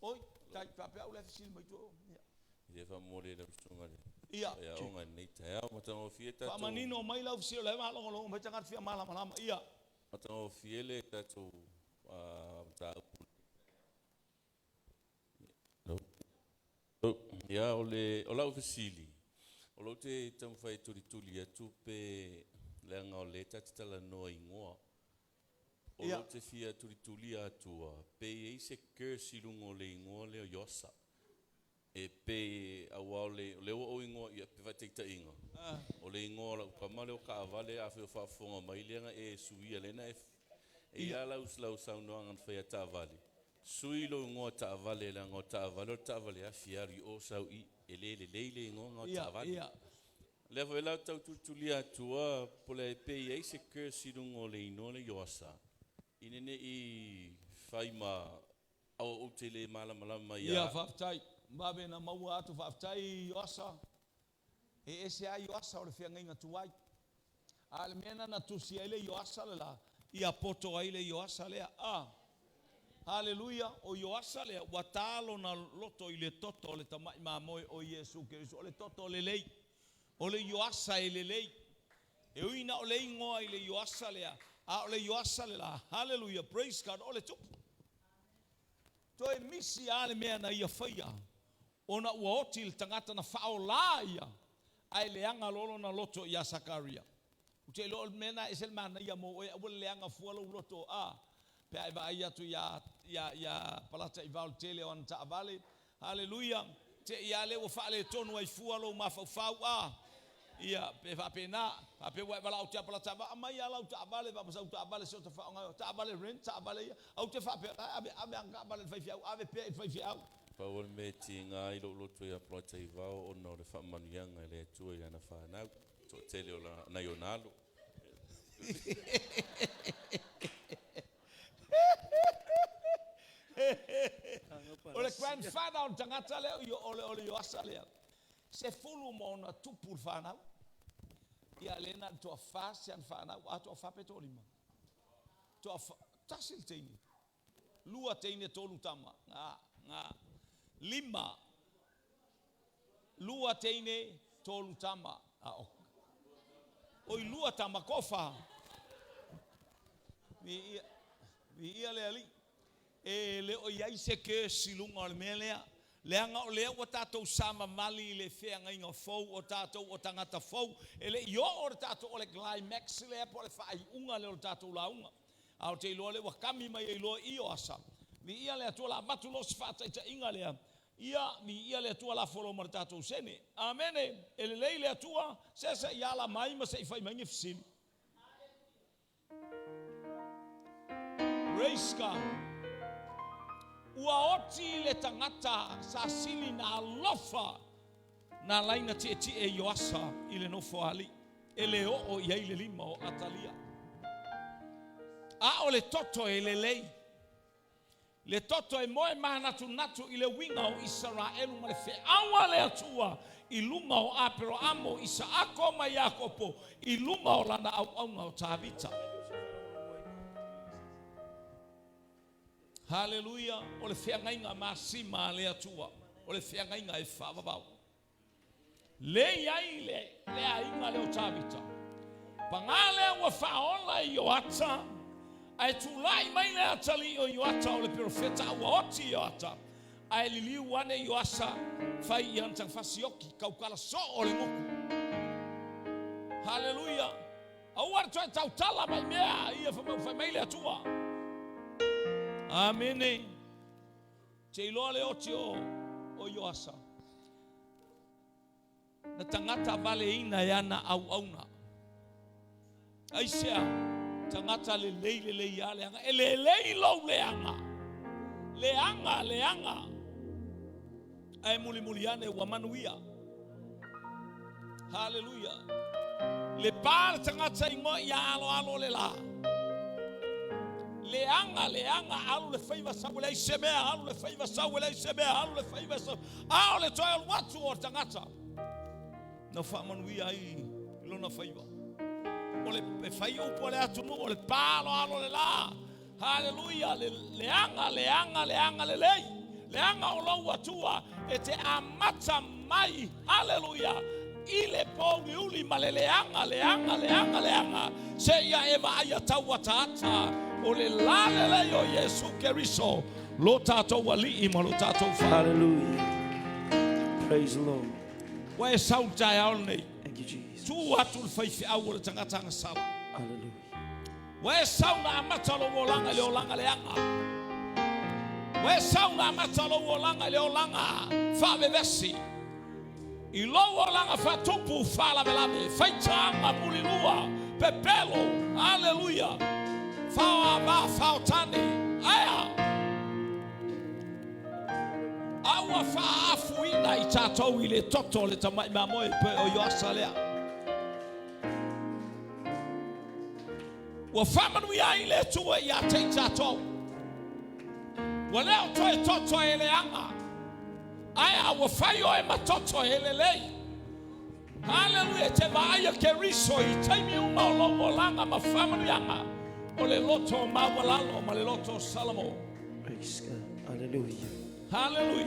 Oi, tai pa pe au le fesili mai tu. Ia. Ia fa mole le sunga le. Ia. Ia o ngai nei tai au matanga fie tatou. Fa manino mai lau fesili le ma longo longo mai tanga fia mala mala. Ia. Matanga fie le tatou a ta. Ia o le o lau fesili. O lau te taumafai tulituli atu pe leaga o le tatala noa ingoa. O lau te fia tulituli atua pe i se curse i luga o le ingoa lea o Iosa. E pe aua o le ua o ingoa ia pe faataitaiga. O le ingoa o lau kama lea o kaavale a fai o faafofoga mai leaga e suia lena e ia lau saunoaga na fai a taavale. Sui lou igoa taavale leaga o taavale o le taavale afi e alu i o sau i i. E le lelei le igoa na o taavale. Lea foi la ou te tau tulitulia atua po o le a pe i ai se curse i luga o le inoa lea Ioasa ina ne i fai ma aua ou te le malamalama ia. Ia, faafetai. Vave na maua atu faafetai Ioasa. E ese lava Ioasa o le feagaiga tuai. A o le mea lena na tusi ai le Ioasa le la, ia poto ai le Ioasa lea. A! Haleluia! O Ioasa lea, ua ta lona loto i le toto o le tamai mamoe o Iesu Keriso. O le toto lelei. O le Ioasa e lelei. E ui na o le igoa i le Ioasa lea, a o le Ioasa le la. Haleluia! Praise God! O le tupu. Toe misi lava le mea na ia faia, ona ua oti le tagata na faaolā ia, ae leaga loa lona loto iā Sakaria. Ou te iloa o le mea lena e ese le manaia mo oe, aua le leaga fua lou loto, a, pe a e vaai atu iā, iā, iā Palataivao i le tele o ana taavale. Haleluia! Te i lava lea ua faaletonu ai fua lou mafaufau, a. Ia, pe faapena, faapea ua e valaau atu ia Palatava, aumai lava lau taavale, ma sau taavale se o ta faaaoga, taavale rent, taavale ia. Ou te faapea, la e ave, ave ana taavale i le faifeau, ave pea i le faifeau. Pau o le mea e tiga ai lou loto ia Polataivao ona o le faamanuiaga e le Atua i lana fanau, toatele o nai ona alo. O le grandfather o le tagata lea o le Ioasa lea, 16+ le fanau. Ia lea na o le toafa si ana fanau, a toafa pe toalima? Toafa, tasi le teine, lua teine, tolu tama. Ga, ga, lima, lua teine, tolu tama. A o, oi lua tama, toafa. Viia, viia le Alii. E le o i ai se curse i luga o le mea lea, leaga o lea ua tatou savavali i le feagaiga fou, o tatou o tagata fou, e le i oo le tatou, o le climax lea po o le faaiuga lea o le tatou lauga. A ou te iloa o lea ua kami mai ai loa i Ioasa, viia le Atua, o le a avatu loa si faataitaiga lea, ia, viia le Atua, lafo loa ma le tatou sene. Amene, e lelei le Atua, se se i ala mai ma se i fai mai ni fesili. Praise God. Ua oti le tagata sa sili na alofa na laina tietie Ioasa i le nofo alii e le oo i ai le lima o Atalia. A o le toto e lelei. Le toto e moe manatunatu i le uiga o Isaraelu ma le feau a le Atua i luga o Aperoamo, Isaako ma Iakopo, i luga o lana auauna o Tavita. Haleluia! O le feagaiga masima a le Atua, o le feagaiga e faavavau. Le i ai le, le aiga lea o Tavita. Paga lea ua faaola e Ioata, ae tulai mai le atalii o Ioata o le perofeta a ua oti Ioata, ae liliu ane Ioasa fai i ana tagafasi oki kaukala soo o le gutu. Haleluia! Aua le toe tautala mai mea ia fai mai le Atua. Amene. Te iloa le oti o, o Ioasa. Na tagata valeina e ana auauna. Aisea, tagata lelei lelei a leaga. E lelei lou leaga. Leaga, leaga. Ae mulimuli ane ua manuia. Haleluia. Le pa le tagata igoa ia aloalo le la. Leaga, leaga, alu le faiva sau e leai se mea, alu le faiva sau e leai se mea, alu le faiva sau. A o le toe alu atu o le tagata na faamanuia ai i lona faiva. O le e fai upu a le atunuu o le pa aloalo le la. Haleluia, le leaga, leaga, leaga lelei. Leaga o lou Atua e te amata mai, haleluia, i le pōuliuli ma le leaga, leaga, leaga, leaga, seia e vaaia tau ataata o le la lelei o Iesu Keriso, lo tatou Alii ma lo tatou Fale. Hallelujah. Praise the Lord. Ua e sau i le taeao lenei. Thank you, Jesus. Tu atu le faifeau o le tagata agasala. Hallelujah. Ua e sau na amata lou olaga i le olaga leaga. Ua e sau na amata lou olaga i le olaga faavevesi. I lou olaga faatupu faalavelave, faitaaga, mulilua, pepelo, aleluia, faoava, faotane, aea. ua faaafuina i tatou i le toto o le tamai mamoe pe o Ioasa lea. Ua faamanuia ai le Atua ia te i tatou. Ua le o toe toto e leaga, ae a ua fai oe ma toto e lelei. Haleluia, e te vaai a Keriso i taimi uma o lou olaga ma faamanuiaga o le loto maualalo ma le loto o Salamo. Praise God. Hallelujah. Haleluia.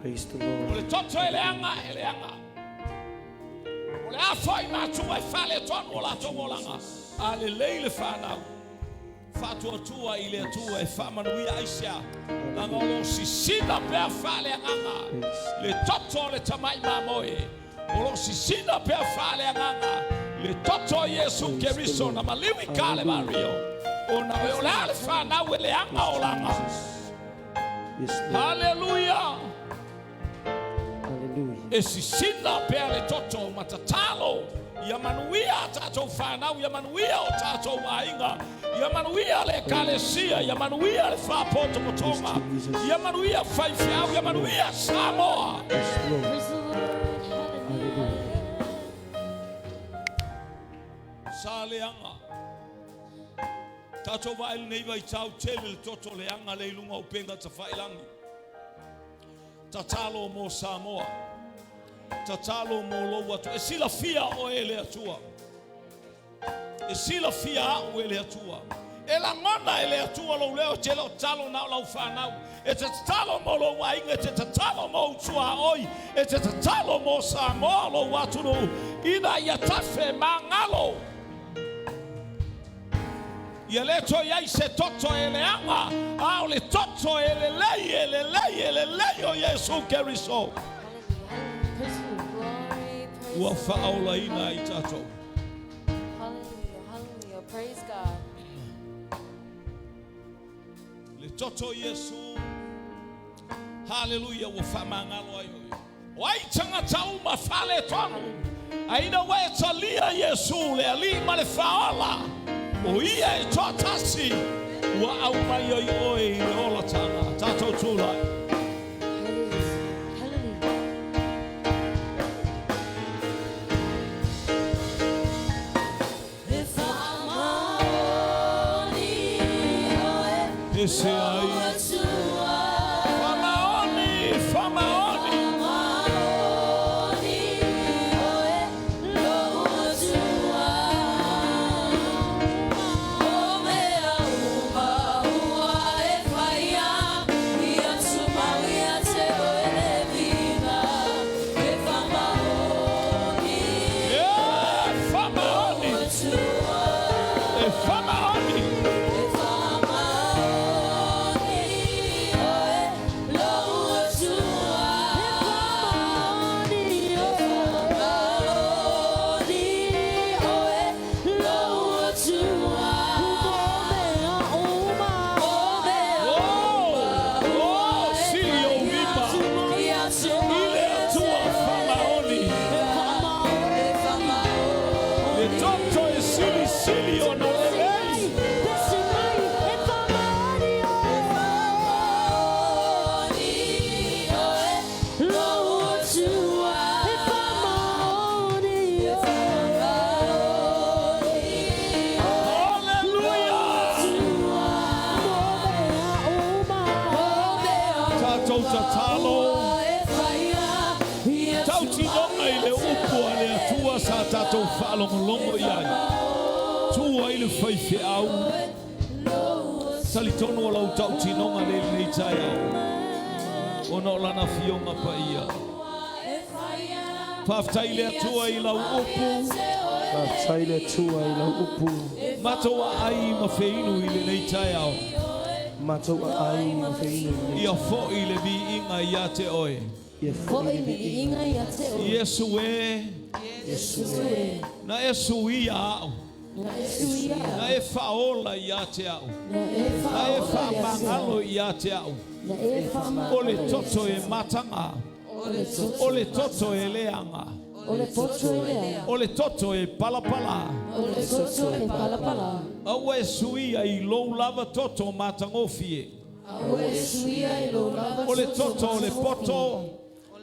Praise the O Lord. le toto e leaga, e leaga. O le a foi matua e faaletonu o latou olaga. A lelei le fanau. Faatuatua i le Atua e faamanuia aisea. Laga o lo o sisina pea faaleagaga. Le toto o le tamai mamoe. O lo o sisina pea faaleagaga. Le toto o Iesu Keriso na maliu i Kalevario. Ona o le a le fanau e leaga olaga. Yes, Lord. Haleluia. Hallelujah. E sisina pea le toto ma tatalo ia manuia a tatou fanau, ia manuia o tatou aiga, ia manuia le ekalesia, ia manuia le faapotopotoga, ia manuia faifeau, ia manuia Samoa. Yes, Lord. Praise the Lord. Hallelujah. Sa leaga. Tatou vaai lenei vaitau tele le toto leaga le i luga o upega tafailagi. Tatalo mo Samoa. Tatalo mo lou atu. E silafia oe e le Atua. E silafia au e le Atua. E lagona e le Atua lou leo, e te le o tatalo na o lau fanau. E te tatalo mo lou aiga, e te tatalo mo ou tuaoi, e te tatalo mo Samoa lou atunuu, ina ia tafe magalo. Ia le toe i ai se toto e leaga, a o le toto e lelei, e lelei, e lelei o Iesu Keriso. Hallelujah. Praise the Lord. Glory. Praise Ua the Lord. faaolaina ai tatou. Hallelujah. Hallelujah. Praise God. Le toto o Iesu. Haleluia, ua faamagalo ai oe. O ai tagata uma faaletonu. Ae ina ua e talia Iesu le Alii ma le Faaola, o ia e toatasi ua aumai ai oe i le olataga. Tatou tulai. Hallelujah. Hallelujah. E se ai. Faamaoni, faamaoni. E faamaoni. E faamaoni. Oh, oh, sili o lima. I le Atua faamaoni. Le toto e silisili ona lelei. Haleluia. Tatou tatalo. Tautinoga i le upu a le Atua sa tatou faalogologo i ai. Tua i le faifeau. Talitonu o lau tautinoga le lenei taeao. Ona o lana fioga paia. Faafetai le Atua i lau upu. Faafetai le Atua i lau upu. Matou aai ma feinu i lenei taeao. Matou aai ma feinu i lenei Ia foi le viiga ia te oe. Ia foi le viiga ia te oe. Iesu e. Iesu e. Na e suia au. Na e suia au. Na e faaola ia te au. Na e Na e faaola ia te au. faamagalo ia te au. Na e faamagalo O le toto e mataga. O le toto e leaga. O le toto e leaga. O le toto e palapala. O le toto e palapala. Aua e suia i lou lava toto matagofie. A ua e suia i lou lava O le toto o le poto.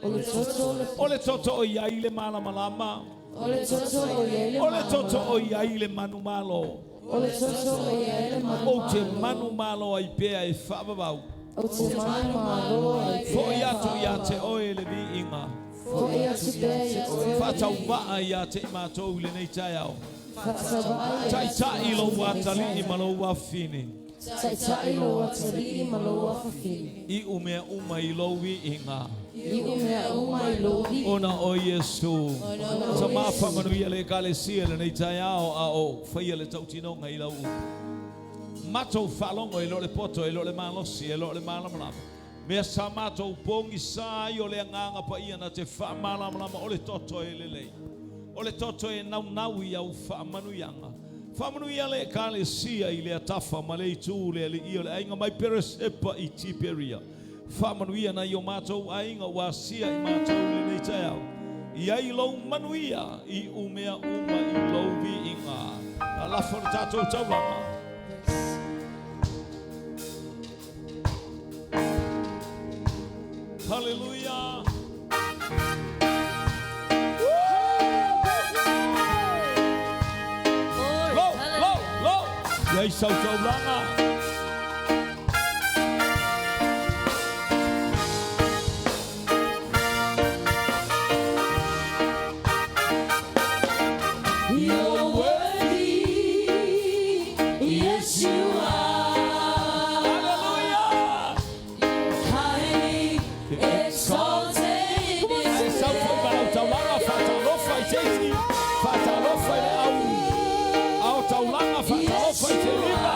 O le toto o le O le toto o i ai le malamalama. O le toto o i ai le O le toto o i ai le manumalo. O le toto o i ai le manumalo. Ou te manumalo ai pea e faavavau. Ou te manumalo ai pea. Fo'i atu ia te oe le viiga. Fo'i atu pea ia te oe le viiga. Faatauvaa ia te i matou i lenei taeao. Faatauvaa ia te i Taitai lou atalii ma lou afafine. Taitai lou atalii ma lou afafine. Iu mea uma i lou viiga. Iu mea uma i lou viiga. Ona o Iesu. Ona o Iesu. Tama faamanuia le Ekalesia i lenei taeao a o faia le tautinoga i lau upu. Matou faalogo e le o le poto, e le o le malosi, e le o le malamalama. Mea sa matou pogisa ai o le Agaga Paia na te faamalamalama o le toto e lelei. O le toto e naunau i au faamanuiaga. Faamanuia le Ekalesia i lea tafa ma le itu le alii o le aiga mai Peresepa i Tiperia. Faamanuia nai o matou aiga ua asia i matou i lenei taeao. I ai lou manuia i umea uma i lou viiga. A lafo le tatou taulaga. Hallelujah. Lo, lo, lo. I ai sau taulaga. You're worthy, yes you are. Hallelujah. Highly exalted. Ai sau foi ma lau taulaga, faatalofa i se isi, faatalofa i le au, ao taulaga, faatalofa i se lima.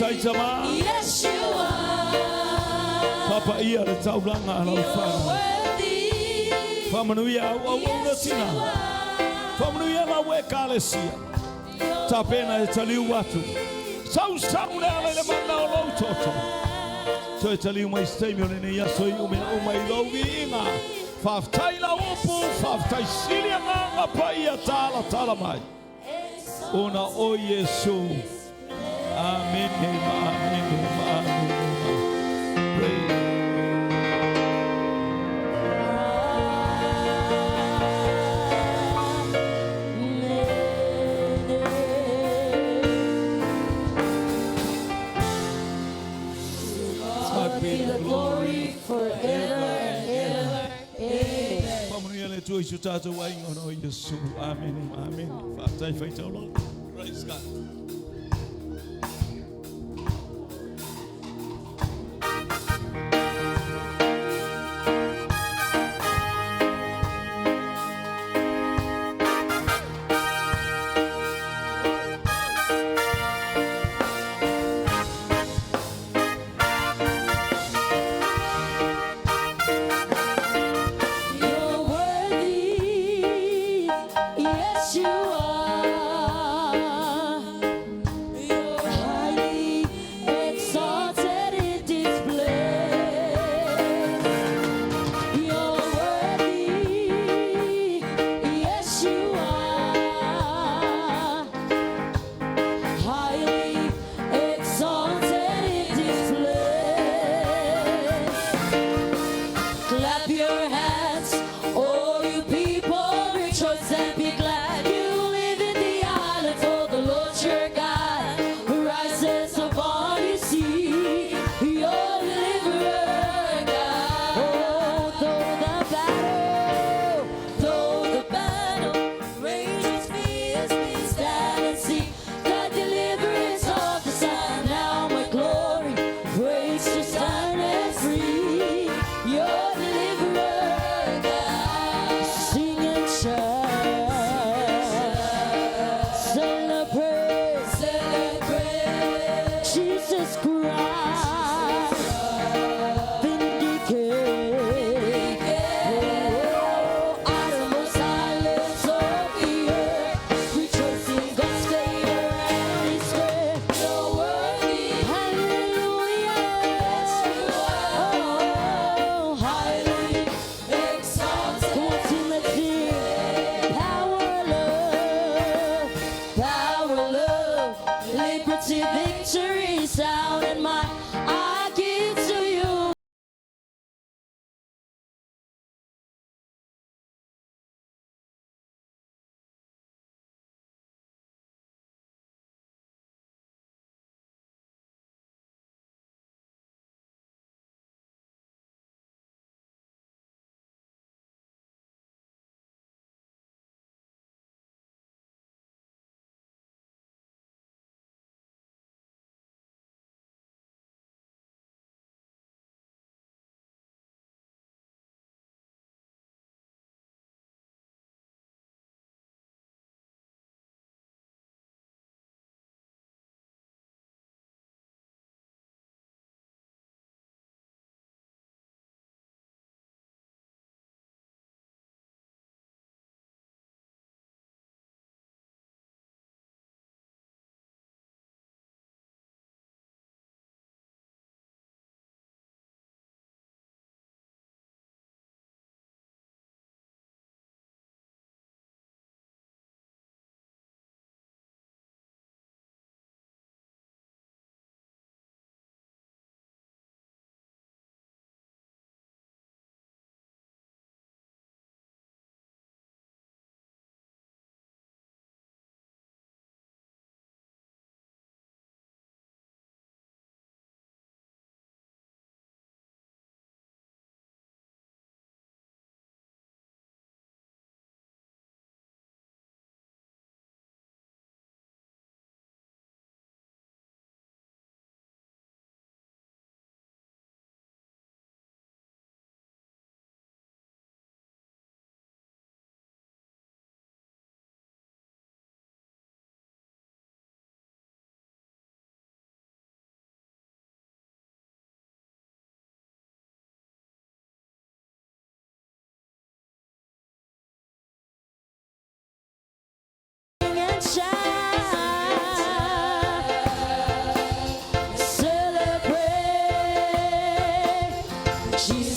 Faafetai tama. Yes, you are. Papa ia le taulaga a lau You're whanau. worthy. Whamanuia au au au na Yes, you tina. are. Whamanuia lau e kalesia. Tapena e taliu atu. Sau sau le ala le mana o lou toto. Toe taliu mai steimi o lenei aso i umea uma i lou viiga. Faafetai lau upu, faafetai sili agaga pa ia tala tala mai. Ona o Iesu. Amene ma amene ma amene ma. Praise. God Be the glory forever and ever. Amen. Whamanuia le Atua i so tātou aiga ona o Iesu. Amene ma amene. Faafetai faitaulaga. Praise God. You're worthy, yes you are. You're highly exalted in this place. You're worthy, yes you are. Highly exalted in this place. Clap your hands, all you people, rejoice and be glad. You live in the island, for the Lord your God rises upon his sea. Your deliverer, God. Oh, though the battle rages fiercely, stand and see the deliverance of the Son. Now my glory breaks to stand and free. Your deliverer, God. Sing and shout. Celebrate, celebrate. Jesus Christ, vindicate. Oh, uttermost silence of the earth, rejoice in God's favor and His strength. You're worthy. Hallelujah. Yes, you are. Oh, highly exalted. Come on, team, let's sing. Power, love, liberty, victory, sound and might. I give to you. Jesus.